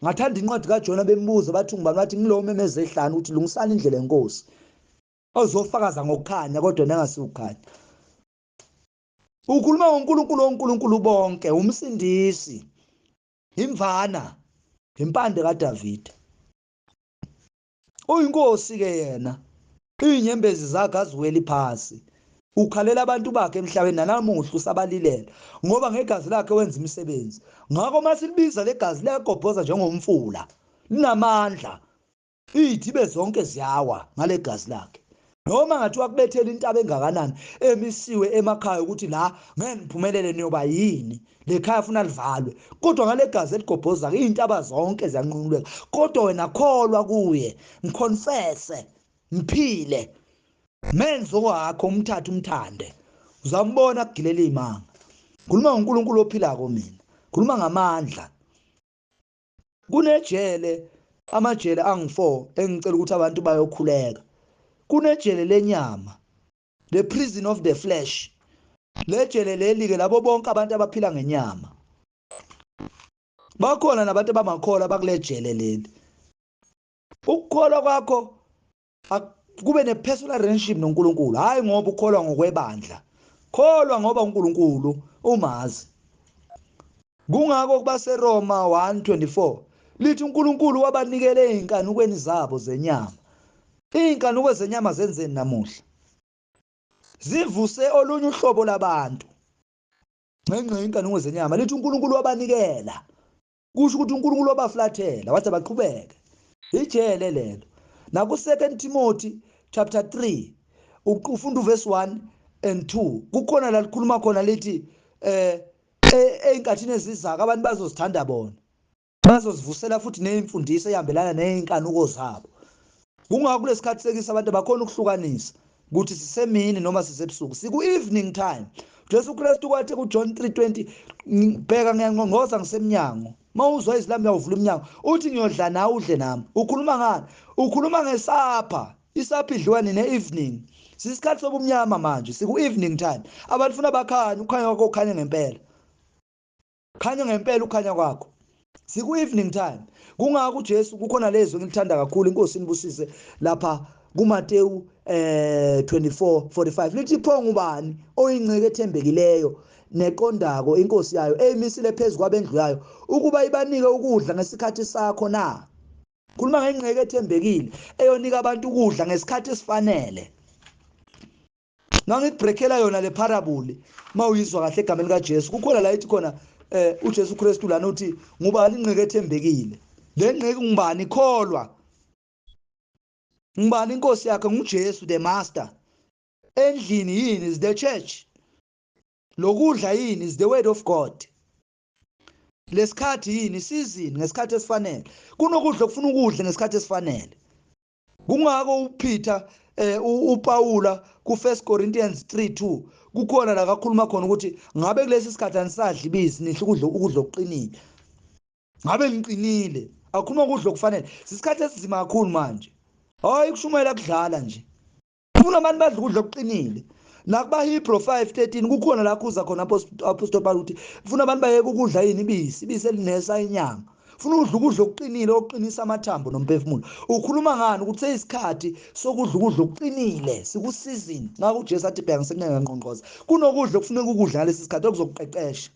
Ngathanda incwadi kaJona, bembuza bathi ngubani, wathi ngilowo umemeza ehlane ukuthi lungisani indlela yenkosi. Ozofakaza ngokukhanya kodwa nengasiwukhanya. Ukhuluma ngoNkulunkulu, oNkulunkulu bonke, umsindisi, imvana, impande kaDavide. Uyinkosi ke yena. Izinyembezi zakhe aziweli phansi. Ukhalela abantu bakhe emhlabeni nanamuhla usabalilela, ngoba ngegazi lakhe wenza imisebenzi. Ngakho masilibiza legazi liyagobhoza njengomfula, linamandla. Izithibe zonke ziyawa ngalegazi lakhe. Noma ngathiwa kubethela intaba engakanani emisiwe emakhaya ukuthi la ngeke niphumelele niyoba yini, lekhaya funa livalwe, kodwa ngalegazi eligobhozayo izintaba zonke ziyanqunuleka. Kodwa wena kholwa kuye, mconfesse, mphile, menze wakho, umthathe umthande, uzambona kugilela imanga. Khuluma ngoNkulunkulu ophilako mina, khuluma ngamandla. Kunejele, amajele angu-4 engicela ukuthi abantu bayokhuleka. Kunejele lenyama, the prison of the flesh. Lejele leli ke labo bonke abantu abaphila ngenyama. Bakhona nabantu abamakholwa abakulejele leli. Ukukholwa kwakho kube ne personal relationship noNkulunkulu, hayi ngoba ukholwa ngokwebandla. Kholwa ngoba uNkulunkulu umazi. Kungakho kubaseRoma 1:24 lithi uNkulunkulu wabanikele ezinkanukweni zabo zenyama. Izinkanuko zenyama zenzeni namuhla? Zivuse olunye uhlobo labantu ngenxa yenkanuko zenyama. Lithi uNkulunkulu wabanikela, kusho ukuthi uNkulunkulu wabaflathela wathi abaqhubeke. Ijele lelo. Naku 2 Timothy chapter 3 ufunda uverse 1 and 2, kukhona la likhuluma khona lithi einkathini ezizayo abantu bazozithanda bona, bazozivusela futhi nezimfundiso ehambelana nezinkanuko zabo. Kungakho kulesikhathi sekisa abantu abakhona ukuhlukanisa ukuthi sisemini noma sisebusuku, siku evening time. Jesu Kristu kwathi kuJohn 3:20, bheka ngiyangqongqoza ngisemnyango, mawuzwa izwi lami uyawuvula umnyango, uthi ngiyodla nawe udle nami. Ukhuluma ngani? Ukhuluma ngesapha. Isapha idliwa nini? Evening. Sisikhathi sobumnyama manje, siku evening time. Abantu funa bakhanye, ukukhanya kwakho kukhanye ngempela, khanya ngempela ukukhanya kwakho. Siku evening time. Kungakho uJesu kukhona lezwi engilithanda kakhulu, inkosi inibusise, lapha kuMateyu 24:45 lithi pho ngubani oyinceke ethembekileyo neqondako inkosi yayo eyimisile phezu kwabendlu yayo ukuba ibanike ukudla ngesikhathi sakho na? Khuluma ngenqeke ethembekile eyonika abantu ukudla ngesikhathi esifanele. Ngangikubreakela yona le parable mawuyizwa kahle egameni kaJesu. Kukhona la ithi khona uJesu Kristu lana uthi ngubani inqeke ethembekile? Le nqeke ngubani? Kholwa. Ngubani inkosi yakhe? NguJesu the master. Endlini yini? Is the church. Lokudla yini? Is the word of God. Lesikhathi yini? Season, ngesikhathi esifanele. Kunokudla okufuna ukudla ngesikhathi esifanele. Kungakho uPeter uPaula ku1 Corinthians 3:2 kukhona la kakhuluma khona ukuthi ngabe kulesi sikhathi anisadli ibisi, nidla ukudla okuqinile. Ngabe niqinile. Akhuluma ukudla okufanele. Sisikhathi esizima kakhulu manje. Hayi kushumayela kudlala nje. Ufuna abantu badla ukudla okuqinile. Nakuba Hebrew 5:13 kukhona la kuza khona Apostle Paul ukuthi ufuna abantu bayeke ukudla yini ibisi, ibisi elinesa inyama. Ufuna udla ukudla okuqinile okuqinisa amathambo nomphefumulo. Ukhuluma ngani ukuthi seyisikhathi sokudla ukudla okuqinile, siku season. Ngakho uJesu athi bheka ngisekunenga ngqongqoza. Kunokudla okufuneka ukudla ngalesi sikhathi okuzokuqeqesha.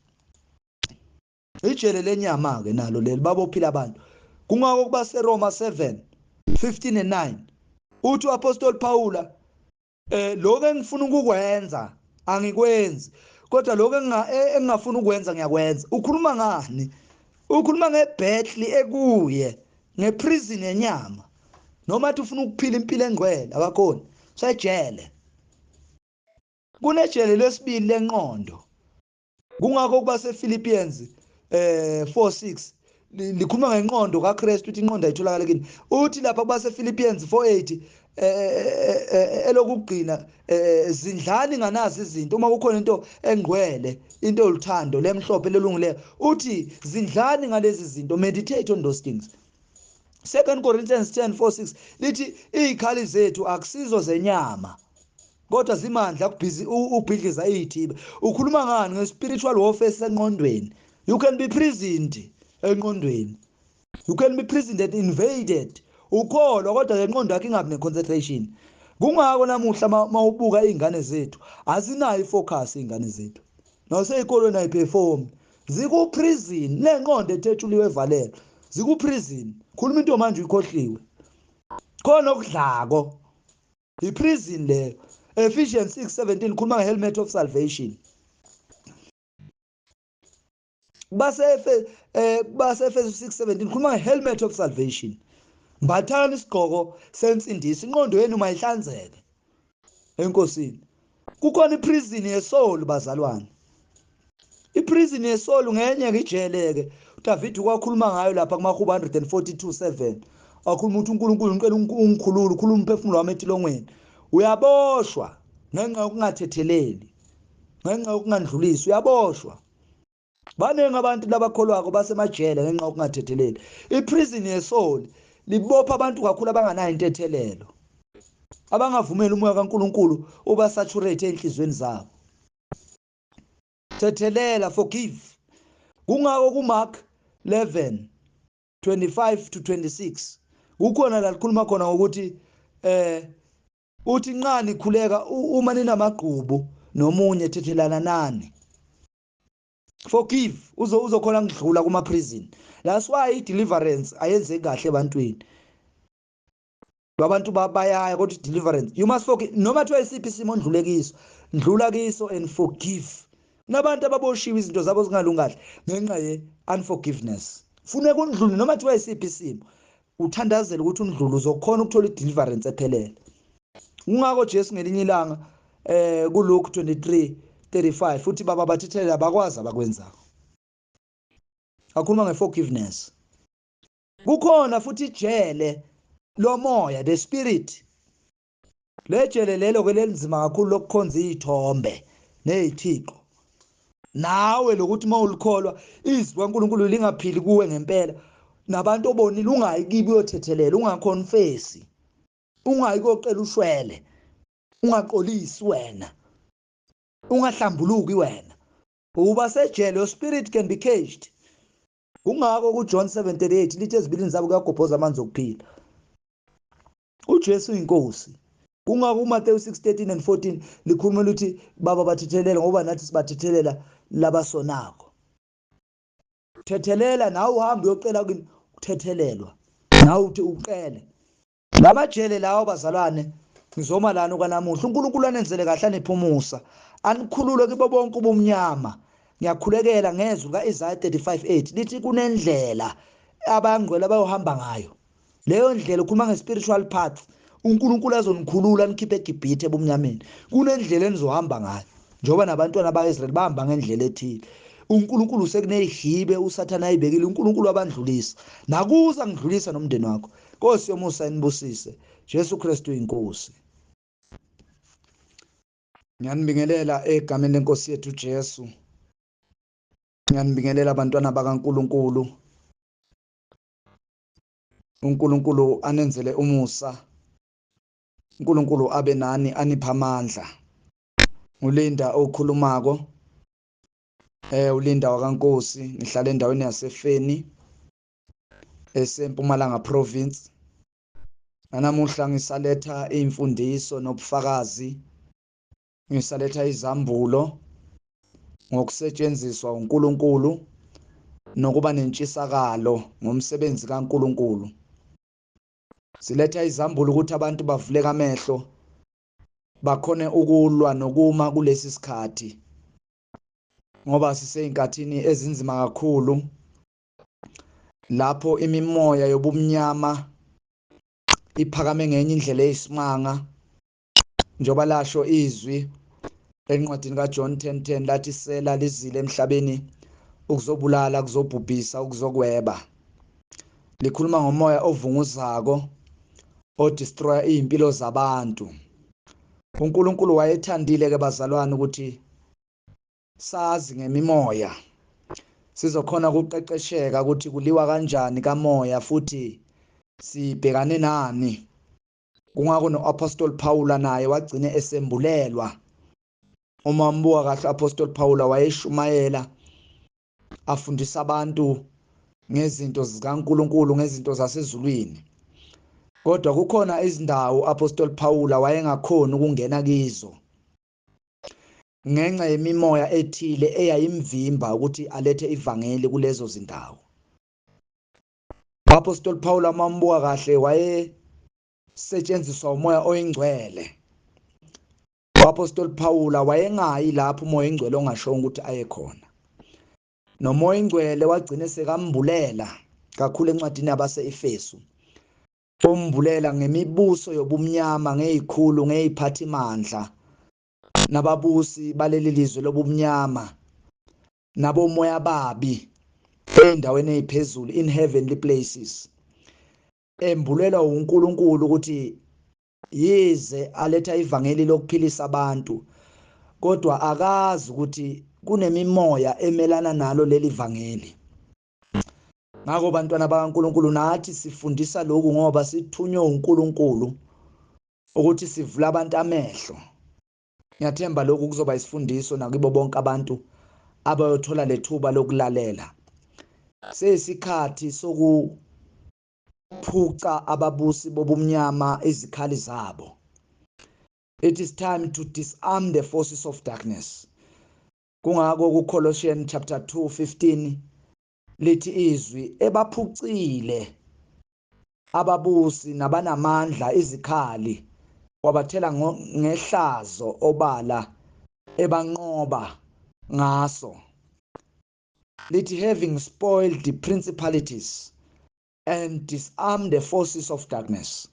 Ijele lenyama ke nalo leli babophila abantu. Kungako kuba seRoma 7 15 and 9 uthi uApostle Paula lokho engifuna ukukwenza angikwenzi kodwa lokho engingafuni ukwenza ngiyakwenza. Ukhuluma ngani? Ukhuluma ngebattle ekuye, ngeprison yenyama. Noma athi ufuna ukuphila impilo engcwele akakhoni, sejele. Kunejele lesibili lenqondo. Kungakho kuba sePhilippians 4:6 likhuluma ngenqondo kaKristu, uthi inqondo ayitholakala kini. Uthi lapha kuba sePhilippians 4:8 elokugcina zindlani nganazi izinto uma kukhona into engcwele, into oluthando lemhlophe lelungileyo, uthi zindlani ngalezi zinto, meditate on those things. 2 Corinthians 10:4-6 lithi izikhali zethu akusizo zenyama kodwa zimandla kubhizi ubhidliza izithibe. Ukhuluma ngani? Nge-spiritual warfare senqondweni. You can be prisoned enqondweni, you can be prisoned and invaded ukholwa, kodwa lenqondo yakho ingabi ne-concentration. Kungako namuhla mawubuka iy'ngane zethu azinayo ifocus, iy'ngane zethu nasey'kolweni ayiperform, ziku-prison lenqondo ethethuliwe evalelwe, ziku-prison. Khuluma into manje uyikhohliwe, khona okudlako, i-prison leyo. Ephesians 6:17 khuluma nge-helmet of salvation. Base base Efesu 6:17 khuluma nge-helmet of salvation. Mbathani isigqoko sensindiso, inqondo yenu mayihlanzeke enkosini. Kukhona iprison yesoul bazalwane, iprison yesoul ngenye ke ijele ke uDavid kwakhuluma ngayo lapha kumahubo 142:7, akhuluma ukuthi uNkulunkulu ngicela ungikhulule, ukhuluma umphefumulo wami etilongweni. Uyaboshwa ngenxa yokungathetheleli, ngenxa yokungandlulisi, uyaboshwa. Baningi abantu labakholwako basemajele ngenxa yokungathetheleli. Iprison yesoul libopha abantu kakhulu abanganayo intethelelo, abangavumeli umoya kaNkuluNkulu uba saturate enhlizweni zabo. Thethelela, forgive. Kungako kuMark 11:25 to 26 kukhona la likhuluma khona ngokuthi uthi nqani khuleka uma ninamagqubu nomunye, thethelana nani, forgive, uzokhona ngidlula kuma prison. That's why i deliverance ayenzeki kahle ebantwini. Abantu bayaya kodwa deliverance you must forgive. Noma kuthiwa isiphi isimo ondlule kiso, ndlula kiso and forgive. Kunabantu ababoshiwe izinto zabo zingalungi kahle ngenxa ye unforgiveness. Funeka undlule noma kuthiwa isiphi isimo, uthandazele ukuthi undlule, uzokhona ukuthola i-deliverance ephelele. Kungako Jesu ngelinye ilanga kuLuke 23:35 uthi baba bathethelela bakwazi abakwenzayo. Akhuluma ngeforgiveness. Kukhona futhi ijele lomoya, the spirit. Lejele lelo ke lenzima kakhulu lokukhonza izithombe nezithixo. Nawe lokuthi mawulikholwa izwi kaNkuluNkulu lingaphili kuwe ngempela, nabantu obonile ungayi kibo uyothethelela, ungaconfessi, ungayi kocela ushwele, ungaqolisi wena, ungahlambuluki wena, uba sejele. Your spirit can be caged. Kungako kuJohn 7:38 lithi ezibilini zabo kuyagobhoza amanzi okuphila. uJesu uyinkosi. Kungako uMathewu 6:13 and 14 likhuluma ukuthi baba bathethelela ngoba nathi sibathethelela labasonako. Thethelela nawe, uhambe uyocela kini ukuthethelelwa, nawe uthi uqele lamajele lawo. Bazalwane, ngizoma lana kwanamuhla. uNkulunkulu anenzele kahle, aniphumusa, anikhulule kibo bonke ubumnyama. Ngiyakhulekela ngezwi kaIsaiah 35:8 lithi kunendlela abangcwele abayohamba ngayo. Leyo ndlela ukhuluma nge-spiritual path. uNkulunkulu azonikhulula nikhiphe eGibhithe ebumnyameni. Kunendlela enizohamba ngayo njengoba nabantwana ba-Israyeli bahamba ngendlela ethile. uNkulunkulu sekuneyihibe uSathane ayibekile, uNkulunkulu abandlulisa nakuza ngidlulisa nomndeni wakho. Nkosi yomusa inibusise. Jesu Kristu inkosi. Ngiyanibingelela egameni lenkosi yethu Jesu. Ngiyanibingelela abantwana bakaNkuluNkulu. uNkulunkulu anenzele umusa. uNkulunkulu abe nani, anipha amandla. Ulinda okhulumako. Ulinda wakaNkosi, ngihlala endaweni yaseFeni eseMpumalanga Province. Nanamuhla ngisaletha imfundiso nobufakazi, ngisaletha izambulo ngokusetshenziswa uNkulunkulu nokuba nentshisakalo ngomsebenzi kaNkulunkulu. Siletha izambulo ukuthi abantu bavuleke amehlo bakhone ukulwa nokuma kulesi sikhathi, ngoba siseyinkathini ezinzima kakhulu lapho imimoya yobumnyama iphakame ngenye indlela eyisimanga, njengoba lasho izwi encwadini kaJohn 10:10 lathi sela lizile emhlabeni ukuzobulala, ukuzobhubhisa, ukuzokweba. Likhuluma ngomoya ovunguzako odestroya izimpilo zabantu. uNkulunkulu wayethandile ke bazalwane ukuthi sazi ngemimoya, sizokhona ukuqeqesheka ukuthi kuliwa kanjani kamoya futhi sibhekane nani. Kungakho no-Apostle Paula naye wagcine esembulelwa. Uma umbuka kahle Apostle Paula wayeshumayela afundisa abantu ngezinto zikaNkuluNkulu, ngezinto zasezulwini, kodwa kukhona izindawo Apostle Paula wayengakhoni ukungena kizo ngenxa yemimoya ethile eyayimvimba ukuthi alethe ivangeli kulezo zindawo. Apostle Paul amambuka kahle wayesetshenziswa umoya oyingcwele. Apostle Paul wayengayi lapho umoya oyingcwele ongashongo ukuthi aye khona. Nomoya oyingcwele wagcine sekambulela kakhulu encwadini yabase-Efesu. Umbulela ngemibuso yobumnyama, ngezikhulu, ngeziphathimandla nababusi baleli lizwe lobumnyama nabomoya babi endaweni eziphezulu, in heavenly places. Embulelwa uNkulunkulu ukuthi yize aletha ivangeli lokuphilisa abantu, kodwa akazi ukuthi kunemimoya emelana nalo leli vangeli. Ngakho bantwana bakaNkulunkulu, nathi sifundisa lokhu ngoba sithunywe uNkulunkulu ukuthi sivule abantu amehlo. Ngiyathemba lokhu kuzoba isifundiso nakibo bonke abantu abayothola lethuba lokulalela. Seyisikhathi sokuphuca ababusi bobumnyama izikhali zabo. It is time to disarm the forces of darkness. Kungakho kuColossians chapter 2:15 lithi izwi, ebaphucile ababusi nabanamandla izikhali, wabathela ngehlazo obala, ebanqoba ngaso. Lithi having spoiled the principalities and disarmed the forces of darkness.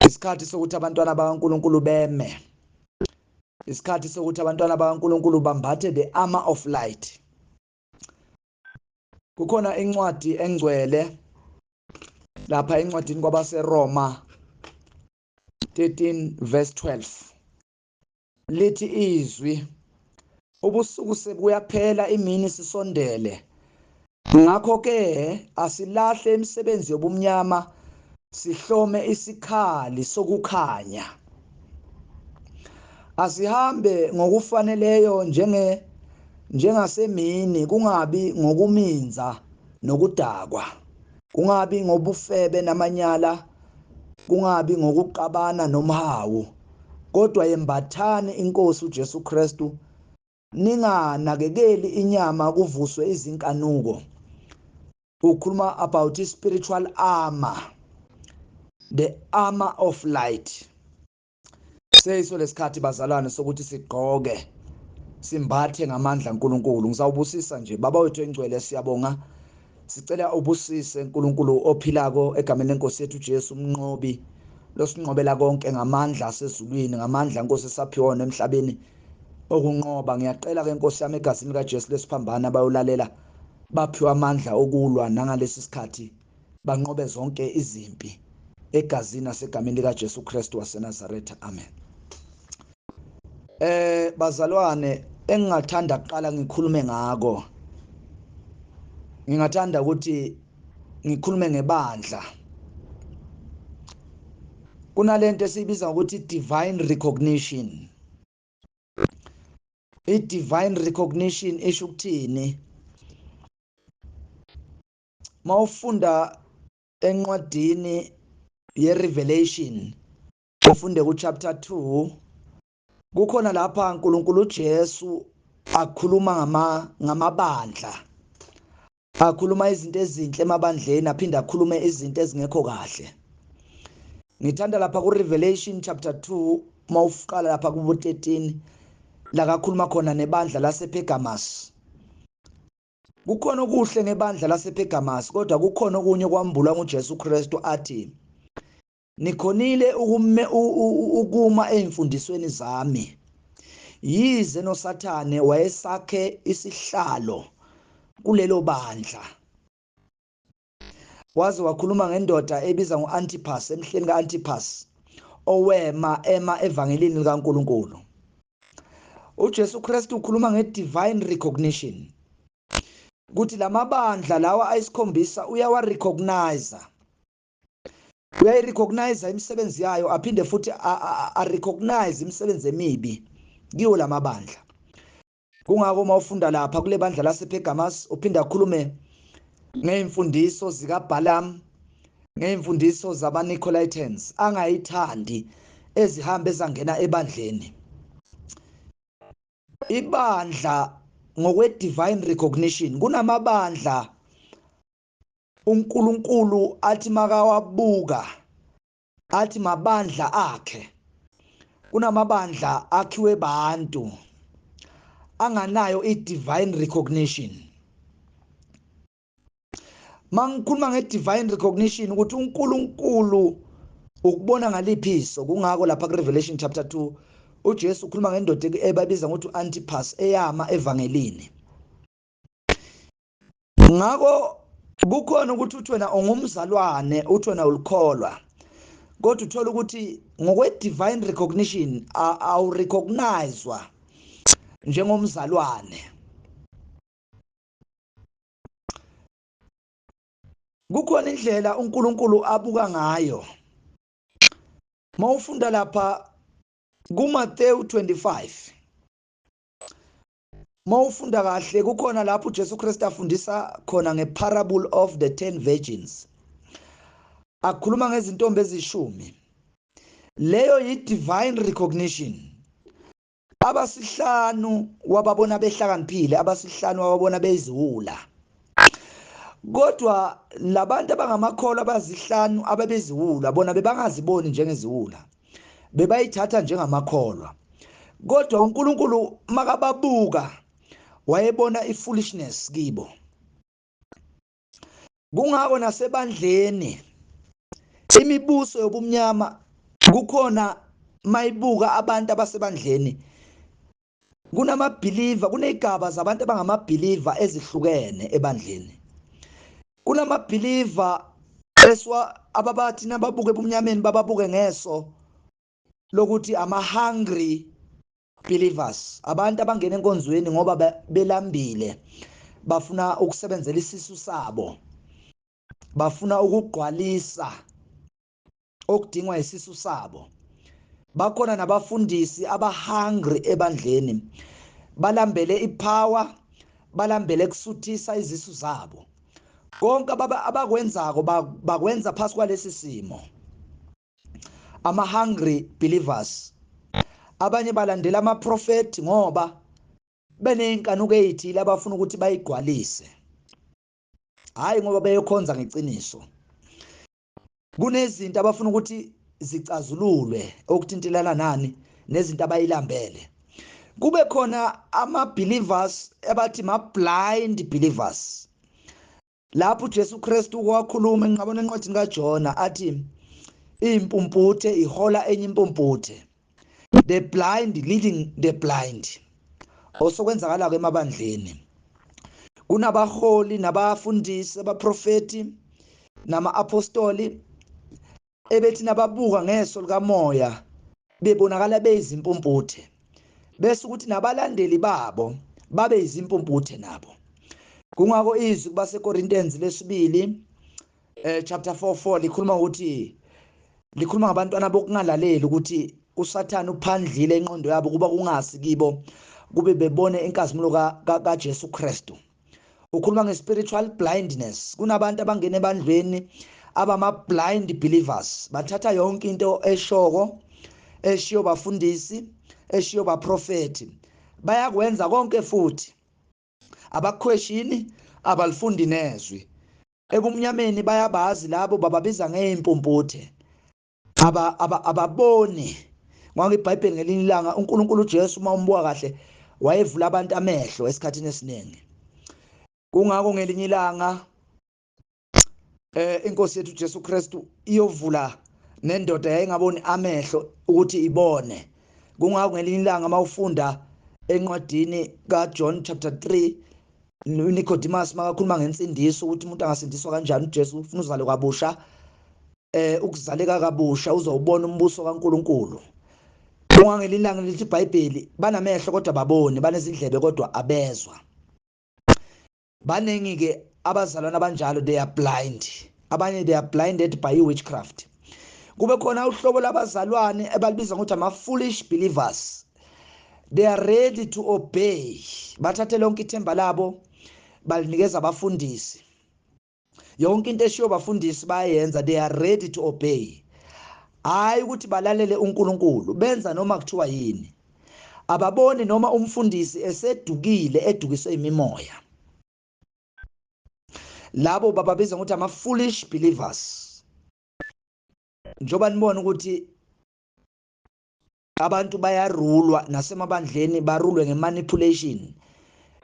Isikhathi sokuthi abantwana bakaNkuluNkulu beme, isikhathi sokuthi abantwana bakaNkuluNkulu bambathe the armor of light. Kukhona incwadi engcwele lapha encwadini kwabaseRoma 13 verse 12, lithi izwi, ubusuku sebuyaphela, imini sisondele, ngakho ke asilahle imisebenzi yobumnyama, sihlome isikhali sokukhanya. Asihambe ngokufaneleyo njengasemini, kungabi ngokuminza nokudakwa, kungabi ngobufebe namanyala, kungabi ngokuqabana nomhawu, kodwa yembathani inkosi uJesu Kristu, ninganakekeli inyama kuvuswe izinkanuko. Ukhuluma about spiritual armor, the armor of light. Seyiso lesikhathi bazalwane sokuthi sigqoke, simbathe ngamandla kaNkuluNkulu. Ngizawubusisa nje baba wethu engcwele, siyabonga, sicela ubusise uNkulunkulu ophilako egameni lenkosi yethu Jesu umnqobi losinqobela konke ngamandla asezulwini, ngamandla Nkosi esaphiwa wona emhlabeni okunqoba. Ngiyacela ke Nkosi yami egazini likaJesu lesiphambano, abayolalela baphiwa amandla okulwa nangalesi sikhathi, banqobe zonke izimpi egazini nasegameni likaJesu Kristu waseNazaretha, amen. Bazalwane, engingathanda kuqala ngikhulume ngako, ngingathanda ukuthi ngikhulume ngebandla. Kunalento esiyibiza ngokuthi divine recognition. I-divine recognition isho ukuthini? Mawufunda encwadini ye-Revelation, ufunde ku-chapter 2, kukhona lapha uNkulunkulu uJesu akhuluma ngamabandla, akhuluma izinto ezinhle emabandleni, aphinde akhulume izinto ezingekho kahle. Ngithanda lapha ku-Revelation chapter 2, mawuqala lapha kubo 13, la kakhuluma khona nebandla lasePergamos. Kukhona okuhle ngebandla lasePergamos, kodwa kukhona okunye kwambulwa nguJesu Kristu athi nikhonile ukuma ezimfundisweni zami, yize noSathane wayesakhe isihlalo kulelo bandla. Waze wakhuluma ngendoda ebiza ngo-Antipas, emhleni ka-Antipas, owema ema evangelini likaNkulunkulu. uJesu Kristu ukhuluma nge-divine recognition, ukuthi lamabandla lawa ayisikhombisa uyawa-recognize, uyayi-recognize imisebenzi yayo, aphinde futhi a-recognize imisebenzi emibi kiwo lamabandla. Kungakho uma ufunda lapha kule bandla lasePergamos, uphinda akhulume ngeyimfundiso zikaBalaam, ngeyimfundiso zabaNicolaitans angayithandi, ezihambe ezangena ebandleni. Ibandla ngokwe-divine recognition, kunamabandla uNkulunkulu athi makawabuka athi mabandla akhe. Kunamabandla akhiwe bantu anganayo i-divine recognition. Mangikhuluma nge-divine recognition, ukuthi uNkulunkulu ukubona ngaliphi iso. Kungakho lapha ku-Revelation chapter 2 uJesu ukhuluma ngendoda ebabiza ngokuthi u-Antipas, eyama evangelini. Ngakho kukhona ukuthi uthi wena ungumzalwane, uthi wena ulikholwa, kodwa uthola ukuthi ngokwe-divine recognition awurecognizewa njengomzalwane. Kukhona indlela uNkulunkulu abuka ngayo. Mawufunda lapha kuMathewu 25, mawufunda kahle, kukhona lapho uJesu Kristu afundisa khona ngeparable of the 10 virgins, akhuluma ngezintombi ezishumi. Leyo yi-divine recognition. Abasihlanu wababona behlakaniphile, abasihlanu wababona beyiziwula. Kodwa labantu abangamakholwa abazihlanu ababeziwula, bona bebangaziboni njengeziwula, bebayithatha njengamakholwa. Kodwa uNkulunkulu makababuka wayebona ifoolishness kibo. Kungakho nasebandleni imibuso yobumnyama kukhona mayibuka abantu abasebandleni, kunama-believer, kuney'gaba zabantu abangama-believer ezihlukene ebandleni. Kunama-believer eswa ababathi nababuke ebumnyameni bababuke ngeso lokuthi ama-hungry believers, abantu abangena enkonzweni ngoba belambile, bafuna ukusebenzela isisu sabo, bafuna ukugqwalisa okudingwa isisu sabo. Bakhona nabafundisi aba-hungry ebandleni, balambele ipower, balambele kusuthisa izisu zabo. Konke abakwenzako bakwenza phasi kwalesi simo, ama-hungry believers. Abanye balandela ama-prophet ngoba beney'nkanuko ey'thile abafuna ukuthi bayigcwalise, hhayi ngoba beyokhonza ngeqiniso. Kunezinto abafuna ukuthi zicazululwe okuthintelana nani nezinto abayilambele. Kube khona ama-believers abathi ma-blind believers, lapho uJesu Kristu wakhuluma enqabona encwadini kaJona athi impumputhe ihola enye impumputhe, the blind leading the blind. Osokwenzakala emabandleni, kunabaholi nabafundisi, abaprofeti nama-apostoli ebethi nababuka ngeso likamoya bebonakala beyizimpumputhe, bese ukuthi nabalandeli babo babe izimpumputhe nabo. Kungakho izwi kubaseKorintens lesibili chapter 4:4 likhuluma ukuthi, likhuluma ngabantwana bokungalaleli, ukuthi uSathane uphandlile ingqondo yabo kuba kungasi kibo. kube bebone inkazimulo kaJesu Kristu. Ukhuluma nge-spiritual blindness. Kunabantu abangena ebandleni abama-blind believers, bathatha yonke into eshoko eshiyo bafundisi, eshiyo baprofethi, bayakwenza konke futhi abakhweshini, abalifundi nezwi. Ebumnyameni bayabazi labo, bababiza ngeyimpumputhe, ababoni. Ngoba iBhayibheli ngelinye ilanga uNkulunkulu uJesu uma umbuka kahle wayevula abantu amehlo esikhathini esiningi. Kungako ngelinye ilanga inkosi yethu Jesu Kristu iyovula nendoda yayingaboni amehlo ukuthi ibone. Kungako ngelinye ilanga mawufunda encwadini kaJohn chapter 3, uNicodemus makakhuluma ngensindiso ukuthi umuntu angasindiswa kanjani, uJesu ufuna uzalwe kabusha, ukuzaleka kabusha uzowubona umbuso kaNkuluNkulu. Kungangelinye ilanga lithi iBhayibheli banamehlo kodwa baboni, banezindlebe kodwa abezwa. Baningi ke abazalwane abanjalo, they are blind. Abanye they are blinded by witchcraft. Kube khona uhlobo labazalwane ebalibiza ngokuthi ama foolish believers. They are ready to obey, bathathe lonke ithemba labo balinikeza abafundisi. Yonke into eshiwo bafundisi bayenza, they are ready to obey. Hayi ukuthi balalele uNkulunkulu, benza noma kuthiwa yini. Ababoni noma umfundisi esedukile, edukiswe imimoya. Labo bababiza ngokuthi ama foolish believers. Njoba nibona ukuthi abantu bayarulwa nasemabandleni, barulwe ngemanipulation,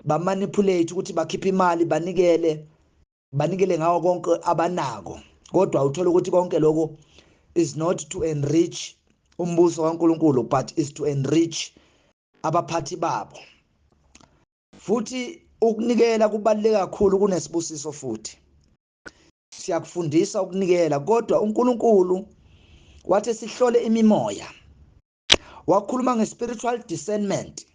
bamanipulate ukuthi bakhiphe imali, banikele, banikele ngawo konke abanako, kodwa uthola ukuthi konke lokho is not to enrich umbuso kaNkuluNkulu, but is to enrich abaphathi babo. Futhi ukunikela kubaluleke kakhulu, kunesibusiso, futhi siyakufundisa ukunikela, kodwa uNkulunkulu wathi sihlole imimoya, wakhuluma nge-spiritual discernment.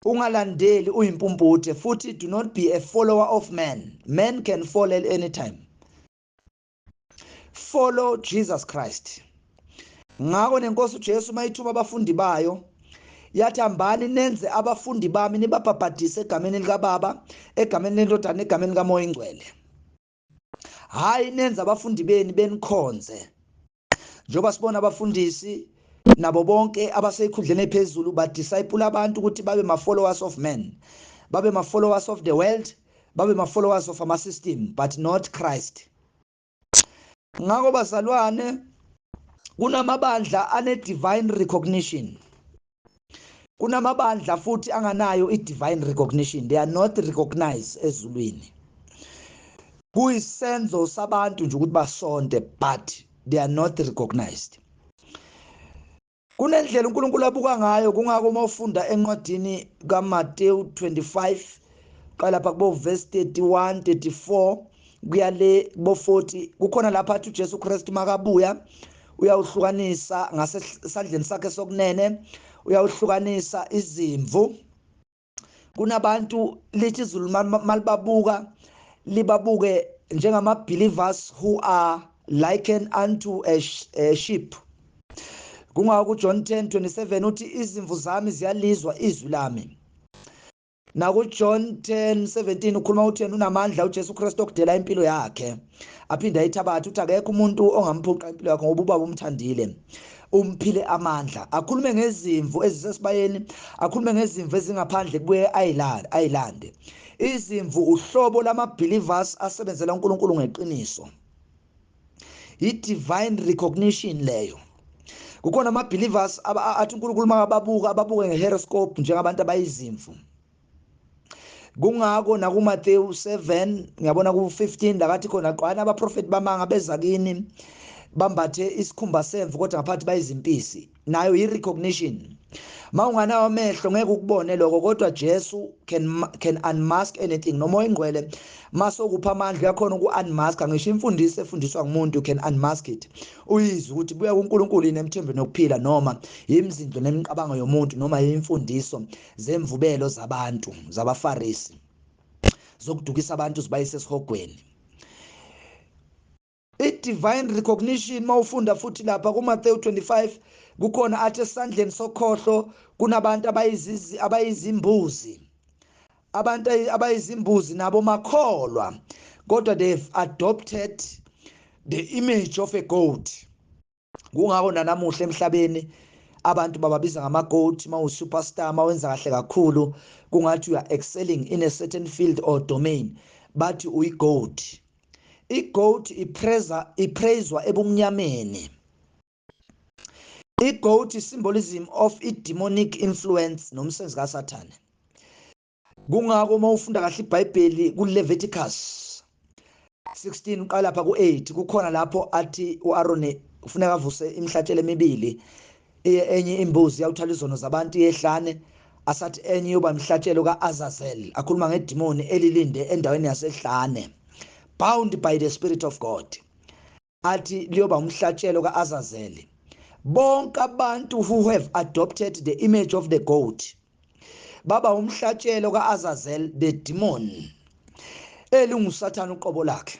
Ungalandeli uyimpumputhe, futhi do not be a follower of man. Man can fall at any time. Follow Jesus Christ. Ngakho nenkosi uJesu mayithuma abafundi bayo yathi, hambani nenze abafundi bami, nibabhabhadise egameni likaBaba, egameni leNdodana, egameni likaMoya Ingcwele. Hayi nenze abafundi beni benikhonze, njengoba sibona abafundisi nabo bonke abaseyikhundleni ephezulu badisciple abantu ukuthi babe ma-followers of men, babe ma-followers of the world, babe ma-followers of ama-system, but not Christ. Ngakho bazalwane, kunamabandla ane-divine recognition, kunamabandla futhi anganayo i-divine recognition. They are not recognized ezulwini. Kuyisenzo sabantu nje ukuthi basonte, but they are not recognized. Kunendlela uNkulunkulu abuka ngayo. Kungako uma ufunda encwadini kaMateyu 25, qala lapha kubo verse 31, 34 kuya le kubo 40, kukhona lapha athi uJesu Kristu makabuya uyawuhlukanisa ngasesandleni sakhe sokunene, uyawuhlukanisa izimvu. Kunabantu lithi izulu malibabuka libabuke njengama believers who are likened unto a sheep. Kungako kuJohn 10:27 uthi, izimvu zami ziyalizwa izwi lami. NakuJohn 10:17 ukhuluma uthi yena unamandla uJesu Kristu okudela impilo yakhe aphinde ayithabathe. Uthi akekho umuntu ongamphuqa impilo yakhe, ngoba uBaba umthandile, umphile amandla. Akhulume ngezimvu ezisesibayeni, akhulume ngezimvu ezingaphandle, kubuye ayilande izimvu. Uhlobo lama believers asebenzela uNkulunkulu ngeqiniso, i-divine recognition leyo. Kukhona ama believers athi uNkulunkulu makababuka ababuke nge-horoscope njengabantu abayizimvu. Kungako nakuMathewu 7, ngiyabona ku-15, lakathi khona qwana abaprofeti bamanga beza kini bambathe isikhumba semvu, kodwa ngaphathi bayizimpisi. Nayo i-recognition. Mawunganawo amehlo ngeke ukubone lokho, kodwa Jesu can unmask anything. Noma oyingcwele masokupha amandla uyakhona uku-unmask ngisho imfundiso efundiswa ngumuntu. You can unmask it, uyizwe ukuthi buya kuNkulunkulu yini emthembeni wokuphila, noma imizindlo nemicabango yomuntu, noma imfundiso zemvubelo zabantu zabaFarisi zokudukisa abantu zibayise esihogweni. I-divine recognition, mawufunda futhi lapha kuMathewu 25, kukhona athi esandleni sokhohlo kunabantu abayizizi, abayizimbuzi. Abantu abayizimbuzi nabo makholwa, kodwa they've adopted the image of a goat. Kungakho nanamuhla emhlabeni abantu bababiza ngama-goat. Mawu-superstar, mawenza kahle kakhulu, kungathi you are excelling in a certain field or domain, bathi uyi-goat. I-goat ipreza, ipraiswa ebumnyameni. I-goat symbolism of i-demonic influence nomsebenzi kaSathane. Kungakho uma ufunda kahle iBhayibheli kuLeviticus 16, uqala lapha ku8, kukhona lapho athi uAaron kufuneka avuse imihlatshelo emibili, enye imbuzi yawuthala izono zabantu yehlane, asathi enye yoba imhlatshelo kaAzazel, akhuluma ngedimoni elilinde endaweni yasehlane, bound by the spirit of God, athi liyoba umhlatshelo kaAzazel. Bonke abantu who have adopted the image of the goat baba umhlatshelo kaAzazel, the demon elinguSathane uqobo lakhe.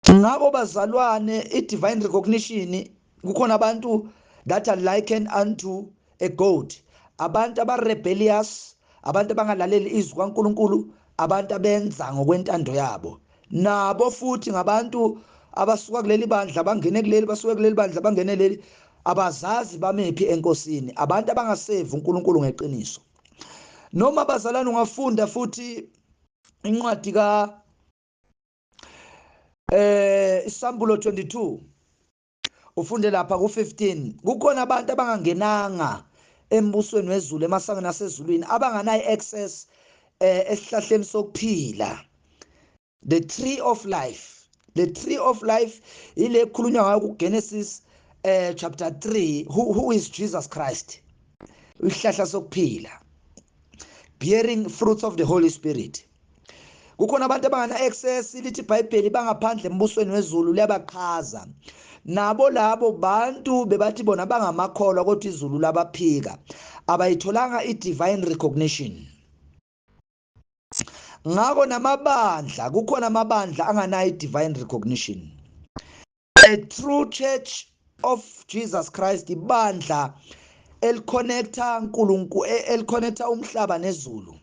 Ngakho bazalwane, i-divine recognition, kukhona abantu that are likened unto a goat, abantu aba-rebellious, abantu abangalaleli izwi kaNkuluNkulu, abantu abenza ngokwentando yabo. Nabo futhi ngabantu abasuka kuleli bandla bangene kuleli, basuka kuleli bandla bangene leli, abazazi bamephi enkosini, abantu abangasevi uNkulunkulu ngeqiniso. Noma bazalwane, ungafunda futhi incwadi ka Isambulo 22, ufunde lapha ku15, kukhona abantu abangangenanga embusweni wezulu, emasangweni asezulwini, abanganayo access esihlahleni sokuphila, the tree of life. The tree of life ile khulunywa ngayo kuGenesis chapter 3, who is Jesus Christ, isihlahla sokuphila, bearing fruits of the Holy Spirit. Kukhona abantu abangana access, lithi iBhayibheli bangaphandle embusweni wezulu, liyabaqhaza. Nabo labo bantu bebathi bona bangamakholwa, kodwa izulu labaphika, abayitholanga i-divine recognition. Ngakho namabandla, kukhona amabandla anganayo i-divine recognition. A true church of Jesus Christ, ibandla eliconnecta uNkulunkulu, eliconnecta umhlaba nezulu.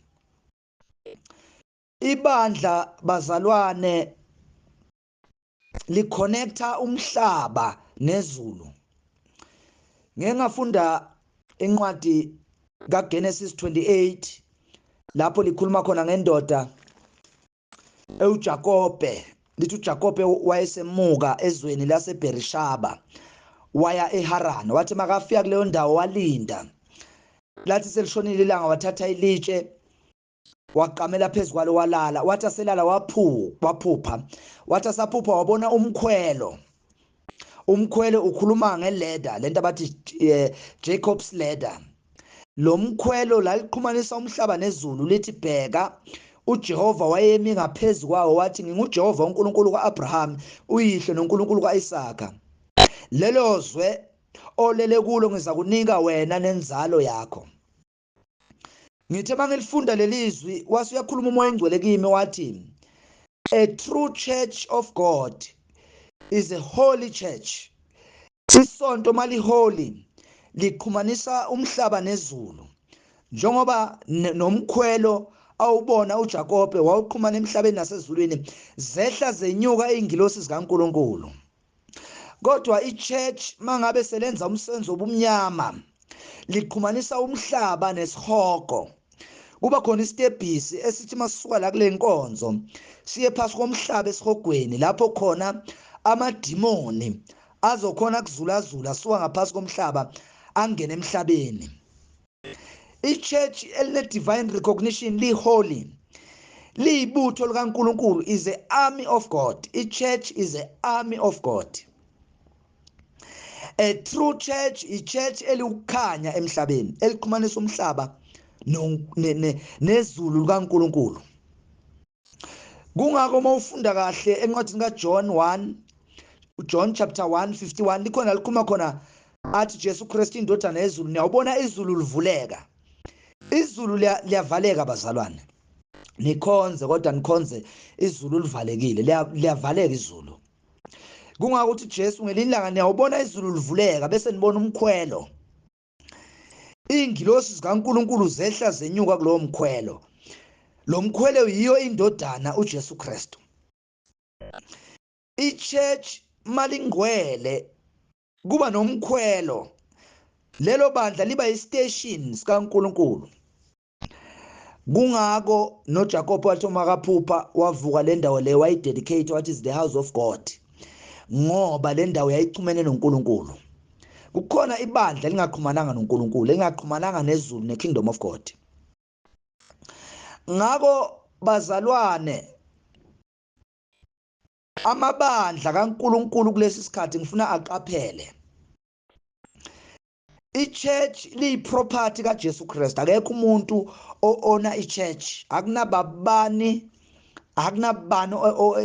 Ibandla bazalwane liconnecta umhlaba nezulu. Ngeke ngafunda incwadi kaGenesis 28, lapho likhuluma khona ngendoda ewuJakobe. Lithi uJakobe wayesemuka ezweni laseBerishaba, waya eHaran. Wathi makafika kuleyo ndawo walinda, lathi selishonile ilanga wathatha ilitshe waqamela phezu kwalo, walala. Wathi aselala waphupha. Wathi asaphupha wabona umkhwelo. Umkhwelo ukhuluma ngeladder, lento abathi Jacob's ladder. Lo mkhwelo laliqhumanisa umhlaba nezulu. Lithi bheka, uJehova wayemi ngaphezulu kwawo, wathi, "NginguJehova uNkulunkulu kaAbraham uyihlo noNkulunkulu kaIsaka. Lelo zwe olele kulo ngizakunika wena nenzalo yakho." Ngithe mangilifunda lelizwi, wase uyakhuluma uMoya oNgcwele kimi, wathi a true church of God is a holy church. Isonto mali-holy liqhumanisa umhlaba nezulu, njengoba nomkhwelo awubona uJakobe wawuqhumana emhlabeni nasezulwini, zehla zenyuka ingilosi zikaNkuluNkulu. Kodwa ichurch mangabe selenza umsebenzi obumnyama, liqhumanisa umhlaba nesihogo. Kuba khona isitebhisi esithi masisuka la kule nkonzo siye phasi komhlaba esihogweni, lapho khona amadimoni azokhona kuzulazula suka ngaphasi komhlaba angene emhlabeni. I-church eline divine recognition li-holy, liyibutho likaNkuluNkulu, is a army of God. I-church is a army of God. A true church, i-church eliwukukhanya emhlabeni, eliqhumanisa umhlaba nezulu likaNkuluNkulu. Kungakho uma ufunda kahle encwadini kaJohn 1, John chapter 1 51, likhona likhuluma khona athi Jesu Kristu indodana yezulu. Niyawubona izulu livuleka, izulu liyavaleka. Bazalwane, nikhonze kodwa nikhonze izulu livalekile, liyavaleka izulu. Kungakuthi Jesu ngelinye ilanga niyawubona izulu livuleka bese nibona umkhwelo. Ingilosi zikaNkuluNkulu zehla zenyuka kulowo mkhwelo. Lo mkhwelo yiyo indodana uJesu Kristu. I-church malingcwele kuba nomkhwelo. Lelo bandla liba istation sikaNkuluNkulu. Kungako noJacob wathi uma kaphupha wavuka le ndawo le wayidedicate, wathi is the house of God, ngoba le ndawo yayixhumene noNkulunkulu. Kukhona ibandla elingaqhumananga noNkulunkulu, elingaqhumananga nezulu nekingdom of God. Ngakho bazalwane, amabandla kaNkulunkulu kulesi sikhathi ngifuna aqaphele. I-church liyi-property kaJesu Kristu. Akekho umuntu o-owna i-church. Akunababani, akunabani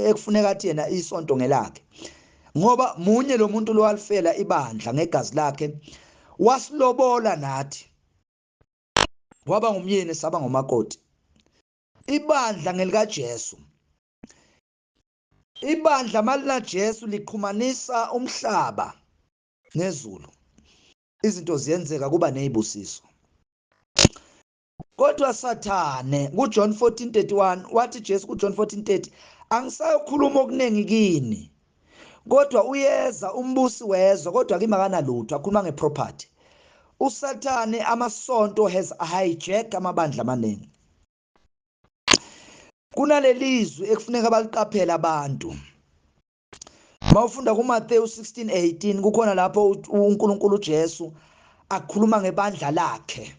ekufuneka athi yena isonto ngelakhe, ngoba munye lo muntu lo walifela ibandla ngegazi lakhe, wasilobola nathi, waba ngumyeni, saba ngomakoti. Ibandla ngelikaJesu. Ibandla malina Jesu liqhumanisa umhlaba nezulu. Izinto ziyenzeka, kuba nezibusiso. Kodwa Sathane kuJohn 14:31 wathi Jesu kuJohn 14:30, angisayokhuluma okuningi kini, kodwa uyeza umbusi wezwe, kodwa kimi akanalutho. Akhuluma ngeproperty. uSathane, amasonto has hijacked amabandla amaningi. Kunalelizwi ekufuneka baliqaphele abantu. Mawufunda kuMathewu 16:18 kukhona lapho uNkulunkulu uJesu akhuluma ngebandla lakhe.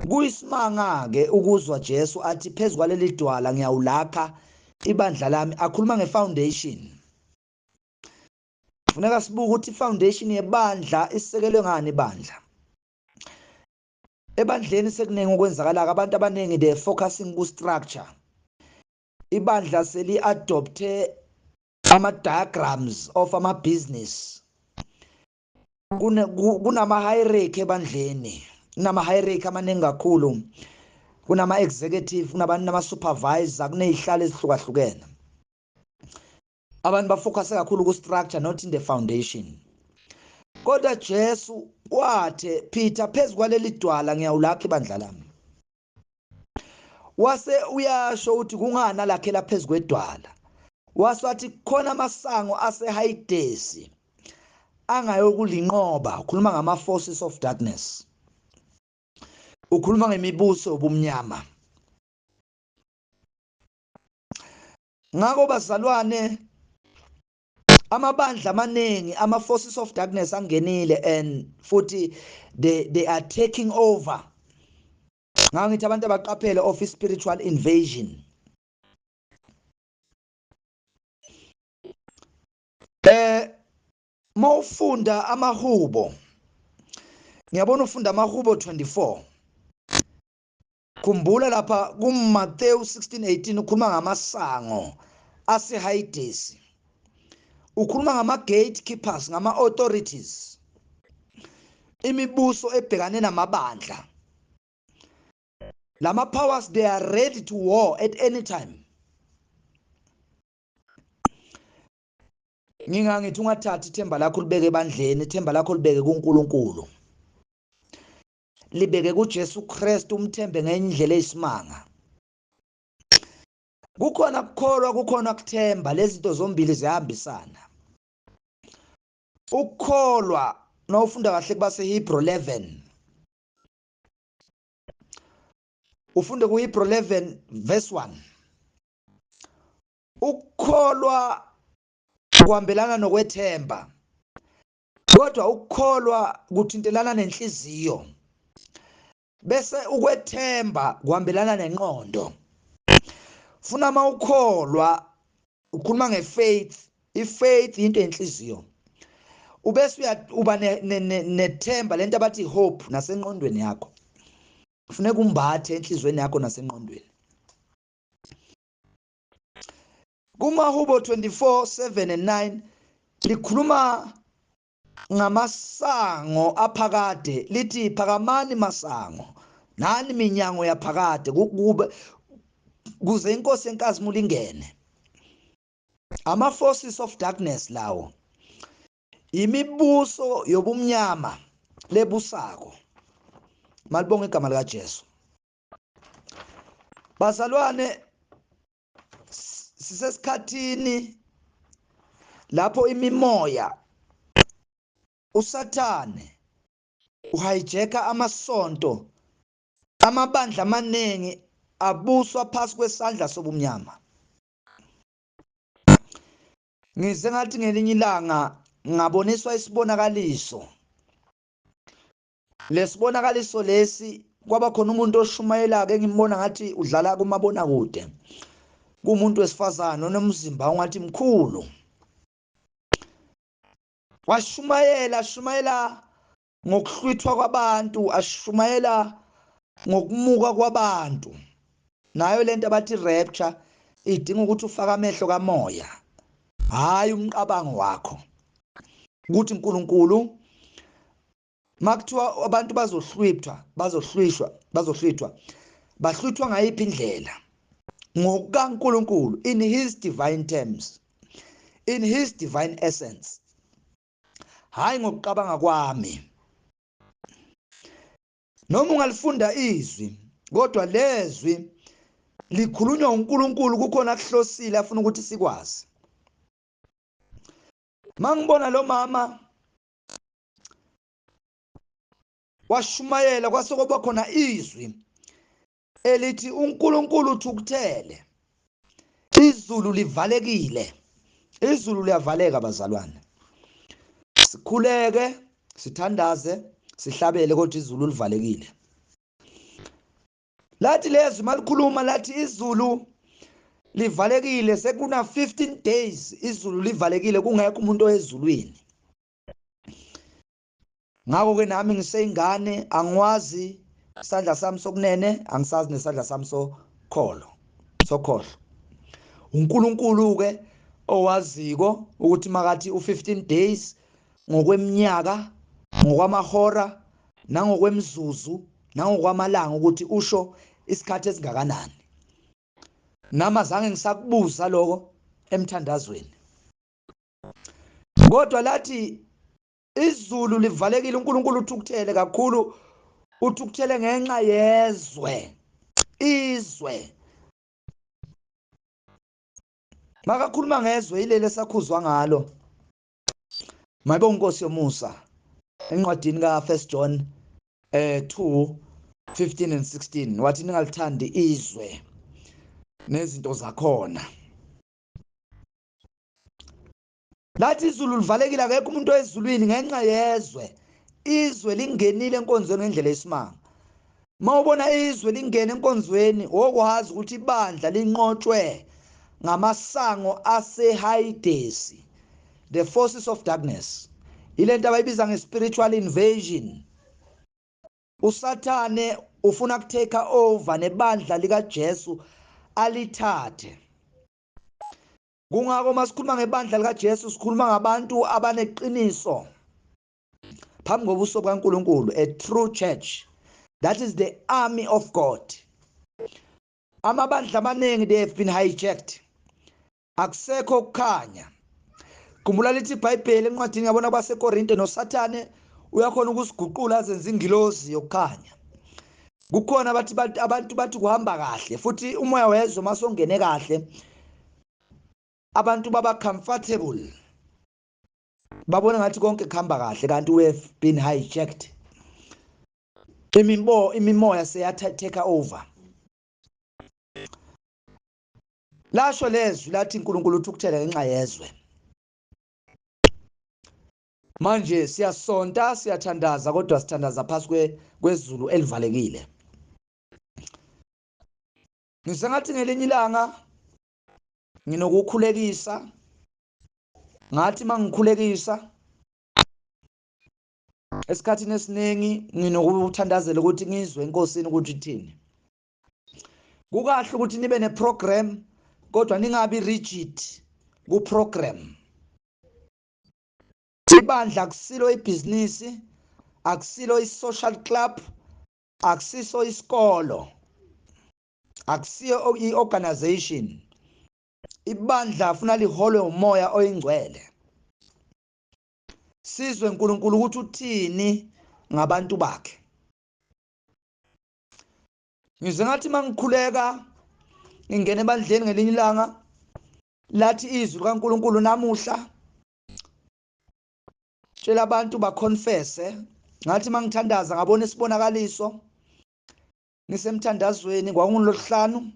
Kuyisimanga ke ukuzwa Jesu athi phezu kwaleli dwala ngiyawulakha ibandla lami, akhuluma ngefoundation. Kufuneka sibuke ukuthi ifoundation yebandla isekelwe ngani ibandla. Ebandleni sekuningi okwenzakalayo, abantu abaningi they focusing ku structure. Ibandla seli adopte ama diagrams of ama business. Kunama hierarchy ebandleni, kunama hierarchy amaningi kakhulu, kunama executive, kunabantu nama supervisor, kunezihlalo ezihlukahlukene. Abantu bafocus kakhulu ku structure, not in the foundation. Kodwa Jesu wathe, Peter, phezu kwaleli dwala ngiyawulakha ibandla lami. Wase uyasho ukuthi kungani alakhela phezu kwedwala. Wase wathi khona amasango aseHayidesi angayokulinqoba. Ukhuluma ngama forces of darkness, ukhuluma ngemibuso yobumnyama. Ngakho bazalwane, amabandla amaningi, ama forces of darkness angenile and futhi they are taking over. Ngangithi abantu abaqaphele of spiritual invasion. Mawufunda amahubo, ngiyabona ufunda amahubo 24. Khumbula lapha kuMathewu 16:18 ukhuluma ngamasango aseHayidesi. Ukhuluma ngama gatekeepers, ngama authorities, imibuso ebhekane namabandla. Lama powers, they are ready to war at any time. Ngingangithi ungathathi ithemba lakho libeke ebandleni, ithemba lakho libeke kuNkulunkulu, libeke kuJesu Kristu, umthembe ngendlela eyisimanga. Kukhona ukukholwa, kukhona ukuthemba, lezi zinto zombili ziyahambisana. Ukukholwa, nawufunda kahle kubase Hebrew 11, ufunde ku Hebrew 11 verse 1, ukukholwa kuhambelana nokwethemba, kodwa ukukholwa kuthintelana nenhliziyo, bese ukwethemba kuhambelana nenqondo. Funa mawukholwa, ukhuluma ngefaith, ifaith into yenhliziyo, ubese uba nethemba, lento abathi hope, nasenqondweni yakho. Kufuneka umbathe enhlizweni yakho nasenqondweni. Kumahubo 24:7 and 9 likhuluma ngamasango aphakade, lithi phakamani masango nani minyango yaphakade, kube kuze inkosi enkazimulo ingene. Ama forces of darkness lawo, imibuso yobumnyama lebusako. Malibonga igama lika Jesu. Bazalwane, sisesikhathini lapho imimoya, uSathane uhijacka amasonto, amabandla amaningi abuswa phasi kwesandla sobumnyama. Ngize ngathi ngelinye ilanga ngaboniswa isibonakaliso. Lesibonakaliso lesi, kwaba khona umuntu oshumayela-ke, engimbona ngathi udlala kumabonakude, kumuntu wesifazane onomzimba ungathi mkhulu. Washumayela, ashumayela ngokuhlwithwa kwabantu, ashumayela ngokumuka kwabantu. Nayo lento abathi rapture idinga ukuthi ufake amehlo kamoya, hayi umqabango wakho, ukuthi uNkulunkulu makuthiwa abantu bazohlwithwa, bazohlwishwa, bazohlwithwa, bahlwithwa ngayiphi indlela? NgokukaNkulunkulu, in his divine terms, in his divine essence, hayi ngokuqabanga kwami. Noma ungalifunda izwi, kodwa lezwi likhulunywa uNkulunkulu, kukhona akuhlosile afuna ukuthi sikwazi. Mangibona lo mama washumayela, kwase kuba khona izwi elithi uNkulunkulu uthukuthele, izulu livalekile. Izulu liyavaleka bazalwane. Sikhuleke, sithandaze, sihlabele, kodwa izulu livalekile. Lathi lezwi malikhuluma, lathi izulu livalekile, sekuna 15 days izulu livalekile, kungekho umuntu oyezulwini. Ngakho ke nami ngiseyingane, angikwazi isandla sami sokunene, angisazi nesandla sami sokholo, sokhohlo. uNkulunkulu ke owaziko ukuthi makathi u15 days ngokweminyaka, ngokwamahora, nangokwemizuzu, nangokwamalanga, ukuthi usho isikhathi esingakanani. Nami azange ngisakubuza lokho emthandazweni, kodwa lathi izulu livalekile, uNkulunkulu uthukuthele kakhulu, uthukuthele ngenxa yezwe. Izwe, makakhuluma ngezwe, ilele esakhuzwa ngalo. Mayibonga inkosi yomusa, encwadini ka 1 John 2 15 and 16, wathi ningalithandi izwe nezinto zakhona. Lathi izulu livalekile, akekho umuntu oyezulwini ngenxa yezwe. Izwe lingenile enkonzweni ngendlela yesimanga. Mawubona izwe lingena enkonzweni, wokwazi ukuthi ibandla linqotshwe ngamasango aseHayidesi, the forces of darkness. Ilento abayibiza nge-spiritual invasion. Usathane ufuna kutake over nebandla likaJesu, alithathe. Kungako masikhuluma ngebandla likaJesu, sikhuluma ngabantu abaneqiniso phambi kobuso bukaNkulunkulu, a true church, that is the army of God. Amabandla amaningi, they have been hijacked, akusekho ukukhanya. Khumbula lithi iBhayibheli encwadini yabona baseKorinte, noSathane uyakhona ukusiguqula azenze ingilozi yokukhanya. Kukhona bathi abantu bathi kuhamba kahle, futhi umoya wezwe masongene kahle, abantu baba comfortable, babona ngathi konke kuhamba kahle, kanti we have been hijacked. Imimoya seya take over. Lasho lezwi lathi uNkulunkulu uthukuthele ngenxa yezwe. Manje siyasonta, siyathandaza, kodwa sithandaza phasi kwezulu elivalekile. Ngisengathi ngelinye ilanga nginokukhulekisa, ngathi mangikhulekisa, esikhathini esiningi nginokuthandazela ukuthi ngizwe enkosini ukuthi ithini. Kukahle ukuthi nibe neprogram, kodwa ningabi rigid ku program. Ibandla akusilo ibhizinisi, akusilo i-social club, akusiso isikolo, akusiyo i-organization. Ibandla funa liholwe umoya oyingcwele. Sizwe uNkulunkulu ukuthi uthini ngabantu bakhe. Ngize ngathi mangikhuleka ngingena ebandleni ngelinye ilanga, lathi izwi likaNkulunkulu namuhla tshela abantu baconfesse. Ngathi mangithandaza ngabona isibonakaliso ngisemthandazweni, kwakunguLwesihlanu,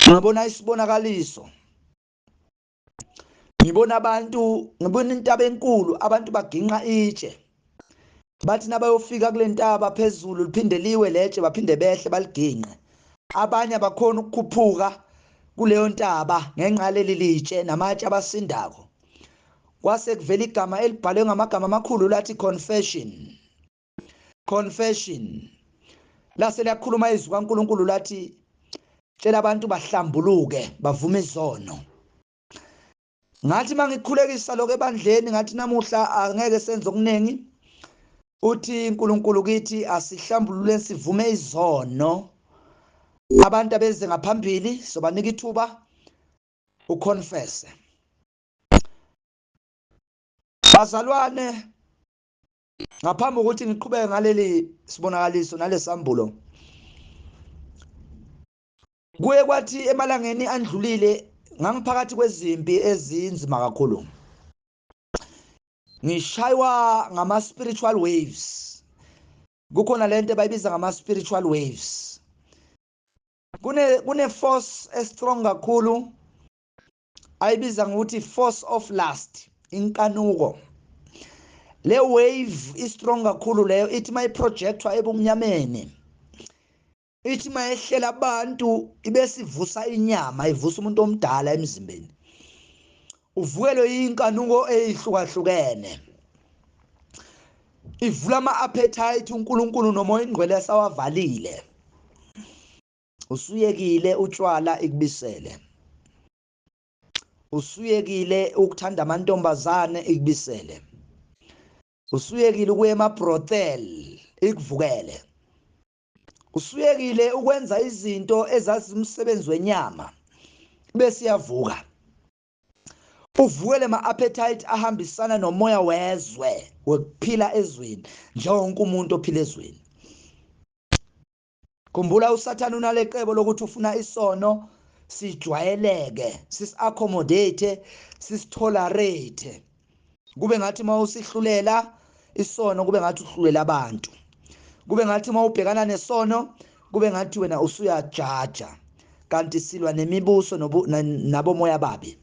ngabona isibonakaliso, ngibona abantu, ngibona intaba enkulu, abantu baginqa itshe, bathi nabayofika kule ntaba phezulu liphinde liwe letshe, baphinde behle baliginqe. Abanye abakhona ukukhuphuka kuleyo ntaba ngenxa leli litshe namatshe abasindako. Kwase kuvela igama elibhalwe ngamagama amakhulu lathi confession, confession. Lase liyakhuluma izwi kaNkulunkulu lathi tshela abantu bahlambuluke, bavume izono. Ngathi mangikhulekisa lokho ebandleni, ngathi namuhla angeke senze okuningi, uthi uNkulunkulu kithi asihlambulule sivume izono. Abantu abeze ngaphambili sobanika ithuba uconfesse. Bazalwane, ngaphambi kokuthi ngiqhubeke ngaleli sibonakaliso nalesambulo, kuye kwathi emalangeni andlulile ngangiphakathi kwezimpi ezinzima kakhulu, ngishaywa ngama spiritual waves. Kukhona lento abayibiza ngama spiritual waves, kune force estrong kakhulu ayibiza ngokuthi force of lust, inkanuko. Le wave i-strong kakhulu leyo, ithi mayiprojectwa ebumnyameni, ithi mayehlela abantu ibesivusa inyama, ivusa umuntu omdala emzimbeni, uvukelwe inkanuko eyihlukahlukene, ivula ama-appetite uNkulunkulu noMoya Ingcwele asawavalile. Usuyekile utshwala, ikubisele. Usuyekile ukuthanda amantombazane, ikubisele. Usuyekile ukuya ema-brothel, ikuvukele. Usuyekile ukwenza izinto ezazimsebenzi wenyama, bese iyavuka. Uvukele ma-appetite ahambisana nomoya wezwe wekuphila ezweni, njengoba umuntu ophila ezweni. Khumbula, uSathane unalecebo lokuthi ufuna isono sijwayeleke, sisi-accommodate, sisitolerate, kube ngathi uma usihlulela isono kube ngathi uhlulela abantu, kube ngathi uma ubhekana nesono kube ngathi wena usuyajaja, kanti silwa nemibuso nabomoya babi.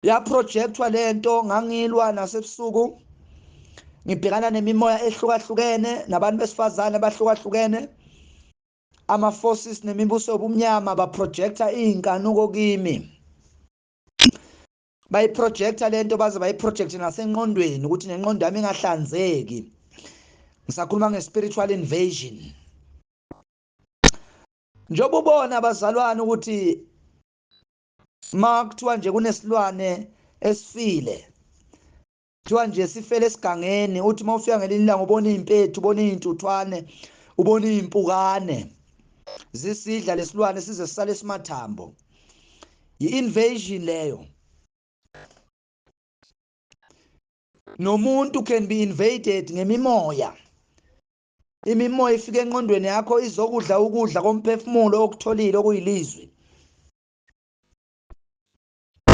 Yaprojectwa lento, ngangilwa nasebusuku, ngibhekana nemimoya ehlukahlukene nabantu besifazane abahlukahlukene, ama-forces nemibuso yobumnyama baprojecta iy'nkanuko kimi. Bayiprojecta lento baze bayiprojecte nasengqondweni ukuthi nengqondo yami ingahlanzeki. Ngisakhuluma nge-spiritual invasion. Njengoba ubona abazalwane ukuthi ma kuthiwa nje kunesilwane esifile, kuthiwa nje sifele esigangeni, uthi uma ufika ngelinye ilanga ubona iy'mpethu, ubona iy'ntuthwane, ubona iy'mpukane zisidla lesilwane size sisale simathambo. I-invasion leyo. Nomuntu can be invaded ngemimoya. Imimoya ifika engqondweni yakho izokudla ukudla komphefumulo okutholile okuyilizwi,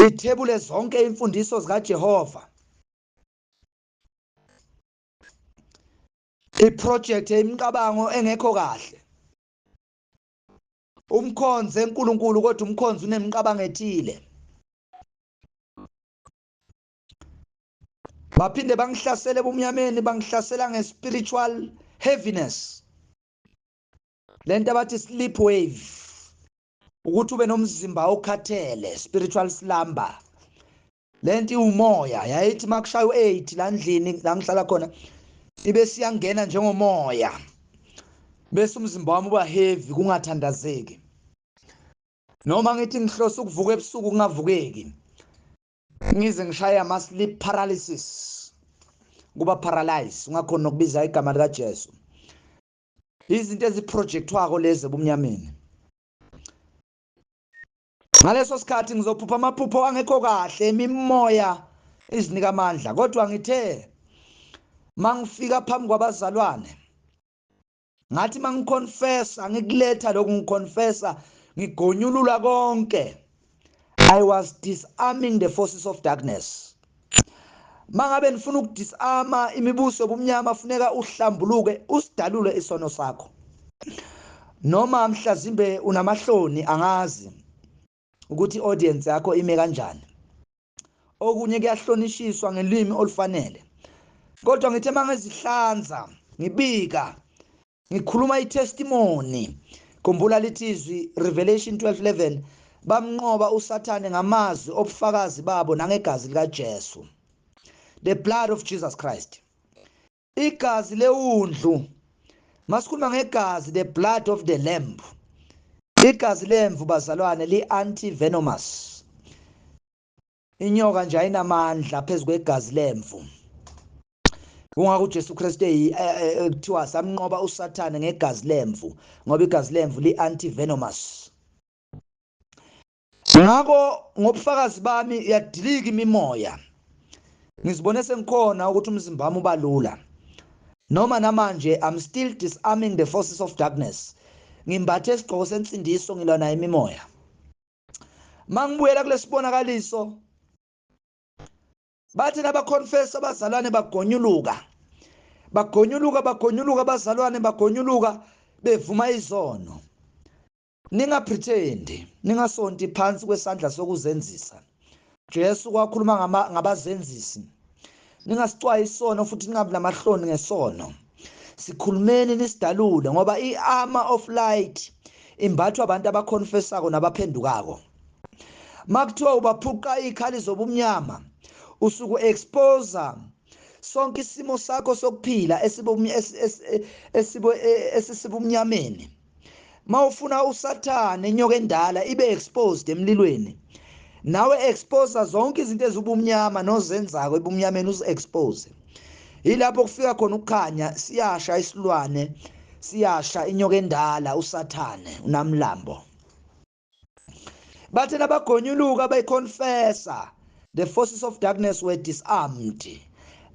ithebule zonke imfundiso zikaJehova. Iproject imicabango engekho kahle, umkhonze uNkulunkulu kodwa umkhonze unemicabango ethile. Baphinde bangihlasele ebumnyameni, bangihlasela nge-spiritual heaviness, lento abathi sleep wave, ukuthi ube nomzimba okhathele, spiritual slumber. Lento iwumoya, yayithi makushaya u8 la ndlini la ngihlala khona ibe siyangena njengomoya, bese umzimba wami uba heavy, kungathandazeki. Noma ngithi ngihlose ukuvuka ebusuku kungavukeki, ngize ngishaye ama sleep paralysis, kuba paralyze, ungakhona nokubiza igama lika Jesu. Izinto eziprojectwako lezi ebumnyameni. Ngaleso sikhathi ngizophupha amaphupho angekho kahle, imimoya izinika amandla. Kodwa ngithe mangifika phambi kwabazalwane, ngathi mangiconfessa, ngikuletha lokhu, ngiconfessa, ngigonyulula konke, I was disarming the forces of darkness. Mangabe nifuna ukudisarma imibuso yobumnyama, funeka uhlambuluke, usidalule isono sakho. Noma mhlazimbe unamahloni, angazi ukuthi audience yakho ime kanjani. Okunye kuyahlonishiswa ngelimi olufanele. Kodwa ngithe mangizihlanza, ngibika, ngikhuluma itestimony. Khumbula lithi izwi, Revelation 12:11, bamnqoba uSathane ngamazwi obufakazi babo nangegazi likaJesu. The blood of Jesus Christ. Igazi lewundlu. Masikhuluma ngegazi, the blood of the lamb. Igazi lemvu, bazalwane, li anti-venomous. Inyoka nje ayinamandla phezukwegazi lemvu. Kungakho uJesu Kristu ekuthiwa samnqoba uSathane ngegazi lemvu, ngoba igazi lemvu li anti-venomous. Ngakho ngobufakazi bami yadilika imimoya. Ngizibone sengikhona ukuthi umzimba wami ubalula. Noma namanje I'm still disarming the forces of darkness. Ngimbathe isigqoko sensindiso, ngilwa nayo imimoya. Mangibuyela kulesibonakaliso, bathi nabaconfess abazalwane bagonyuluka. Bagonyuluka, bagonyuluka abazalwane, bagonyuluka bevuma izono. Ningapretend, ningasonti phansi kwesandla sokuzenzisa. Jesu kwakhuluma ngabazenzisi. Ningasicwayi isono futhi ningabi namahloni ngesono. Sikhulumeni nisidalule, ngoba i-armor of light imbathwa abantu abaconfessako nabaphendukako. Makuthiwa ubaphuqa izikhali zobumnyama, usuku expose sonke isimo sakho sokuphila esisibumnyameni. Mawufuna uSathane, inyoka endala, ibe exposed emlilweni, nawe expose zonke izinto ezibumnyama nozenzako ebumnyameni, uzi-expose. Yilapho kufika khona ukukhanya, siyasha isilwane, siyasha inyoka endala uSathane unamlambo. Bathe nabagonyuluka bayiconfessa, the forces of darkness were disarmed.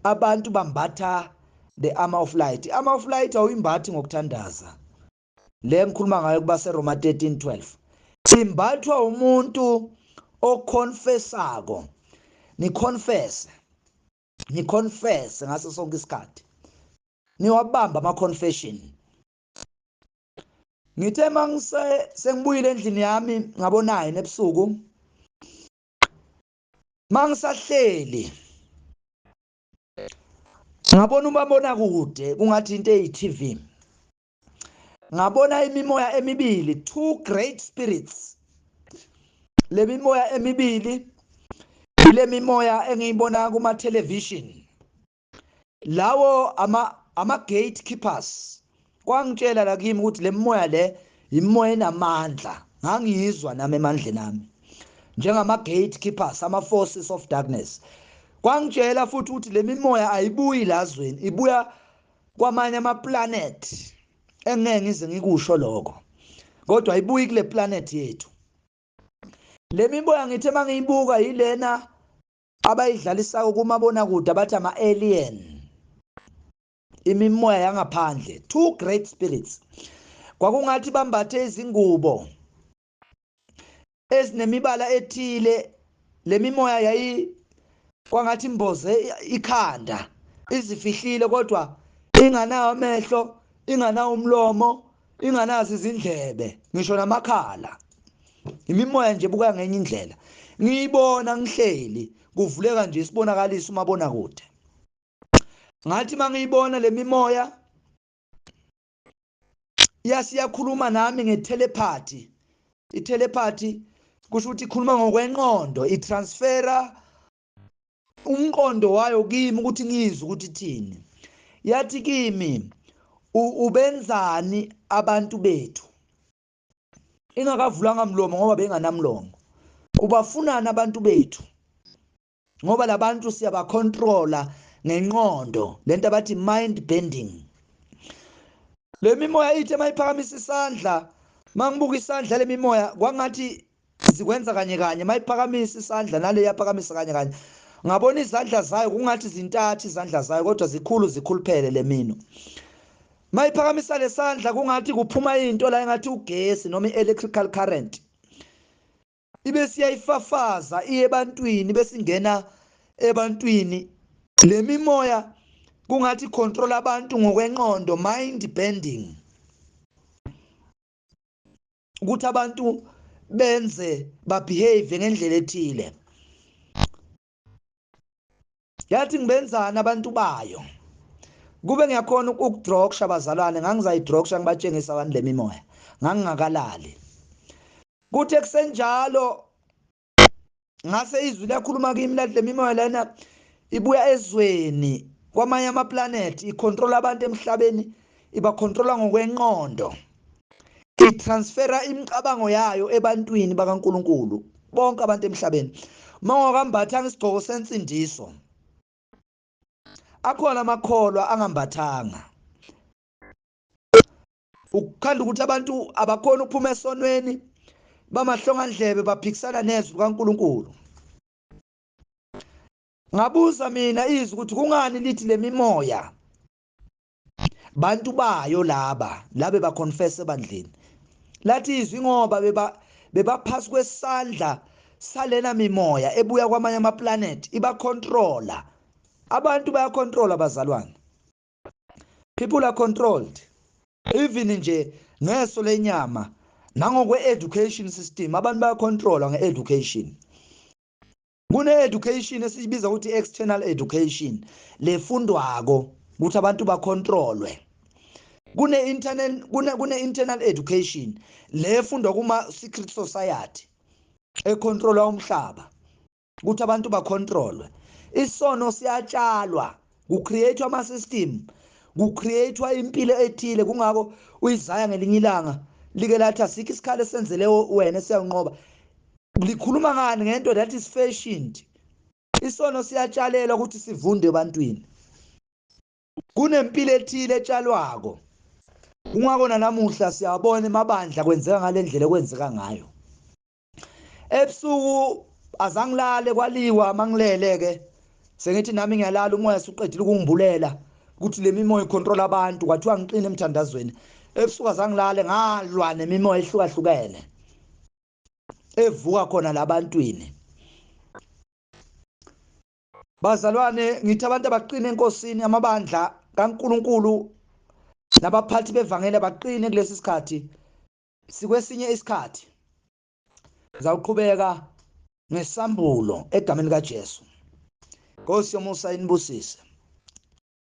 Abantu bambatha the armor of light. Armor of light awuyimbathi ngokuthandaza. Le ngikhuluma ngayo kuba seRoma 13:12. Imbathwa umuntu oconfessako. Niconfess. Niconfess ngaso sonke isikhathi. Niwabamba ama confession. Ngithe mangise sengibuyile endlini yami ngabo 9 ebusuku, mangisahleli ngabona umabona kude kungathi into eyi-TV. Ngabona imimoya emibili, two great spirits. Le mimoya emibili ile mimoya engiyibona kuma television. Lawo ama gatekeepers. Kwangitshela la kimi ukuthi le mimoya le imimoya enamandla. Ngangiyizwa nami emandleni ami njengama gatekeepers, ama forces of darkness. Kwangitshela futhi ukuthi le mimoya ayibuyi lazweni, ibuya kwamanye ama planet engeke ngize ngikusho lokho, kodwa ayibuyi kule planet yethu. Le mimoya ngithe mangiyibuka yilena abayidlalisako kumabona kude abathi ama alien, imimoya yangaphandle, two great spirits. Kwakungathi bambathe izingubo ezinemibala ethile. Le mimoya yayi kwangathi imboze ikhanda, izifihlile, kodwa inganawo amehlo, inganawo umlomo, inganazo izindlebe, ngisho namakhala. Imimoya nje buka ngenye indlela. Ngiyibona ngihleli, kuvuleka nje isibonakaliso umabona kude. Ngathi mangiyibona le mimoya yasiyakhuluma nami ngetelepathy. Itelepathy kusho ukuthi ikhuluma ngokwenqondo, itransfera umqondo wayo kimi ukuthi ngizwe ukuthi ithini. Yathi kimi, ubenzani abantu bethu? Ingakavulanga mlomo ngoba benganamlomo. Ubafunana abantu bethu? Ngoba labantu siyabacontrola ngenqondo, lento abathi mind bending. Le mimoya ithi mayiphakamisa isandla, mangibuka isandla lemimoya kwangathi Zikwenza kanye kanye, mayiphakamisa isandla nale yaphakamisa kanye kanye. Ngabona izandla zayo kungathi zintathu izandla zayo, kodwa zikhulu, zikhuluphele le mino. Mayiphakamisa lesandla kungathi kuphuma into la engathi ugesi noma i-electrical current, ibe siyayifafaza iye ebantwini, bese ingena ebantwini. Le mimoya kungathi control abantu ngokwenqondo, mind bending, ukuthi abantu benze babehave ngendlela ethile. Yathi ngibenzani abantu bayo? Kube ngiyakhona ukudroksha bazalwane, ngangizayidroksha ngibatshengisa abantu lemimoya, ngangingakalali. Kuthi kusenjalo ngase izwi liyakhuluma kimi, lathi le mimoya lena ibuya ezweni kwamanye amaplanethi, icontrol abantu emhlabeni, ibacontrola ngokwenqondo, itransfera imicabango yayo ebantwini bakaNkuluNkulu, bonke abantu emhlabeni. Mangokambathanga isigqoko sensindiso, akhona amakholwa angambathanga, ukukhanda ukuthi abantu abakhona ukuphuma esonweni, bamahlongandlebe, baphikisana nezwi likaNkuluNkulu. Ngabuza mina izwi ukuthi kungani lithi lemimoya bantu bayo laba labe baconfess ebandleni. Lathi izwi ngoba beba bebaphasi kwesandla salena mimoya ebuya kwamanye amaplanet, ibacontrola abantu, bayacontrola bazalwane. People are controlled even nje ngeso lenyama nangokwe-education system, abantu bayacontrolwa nge-education. Kune-education esiyibiza ukuthi external education, lefundwako ukuthi abantu bacontrolwe. Kune-internal kune internal education lefundwa kuma-secret society econtrolwa umhlaba ukuthi abantu bacontrolwe. Isono siyatshalwa, kucreatewa ama-system, kucreatewa impilo ethile. Kungako uIsaya ngelinye ilanga like lathi asikho isikhali esenzele wena esiyawunqoba. Likhuluma ngani? Ngento that is fashioned. Isono siyatshalelwa ukuthi sivunde ebantwini. Kunempilo ethile etshalwako. Kungako nanamuhla siyabona emabandla kwenzeka ngalendlela ekwenzeka ngayo. Ebusuku azangilale, kwaliwa. Mangilele ke sengithi nami ngiyalala, umoya suqedile ukungibulela ukuthi le mimoya icontrol abantu. Kwathiwa ngiqine emthandazweni. Ebusuku azangilale, ngalwa nemimoya ehlukahlukene evuka khona labantwini. Bazalwane, ngithi abantu abaqine eNkosini, amabandla kaNkuluNkulu nabaphathi bevangeli abaqine kulesi sikhathi. Sikwesinye isikhathi. Ngizawuqhubeka ngesambulo egameni kaJesu. Nkosi yomusa inibusise.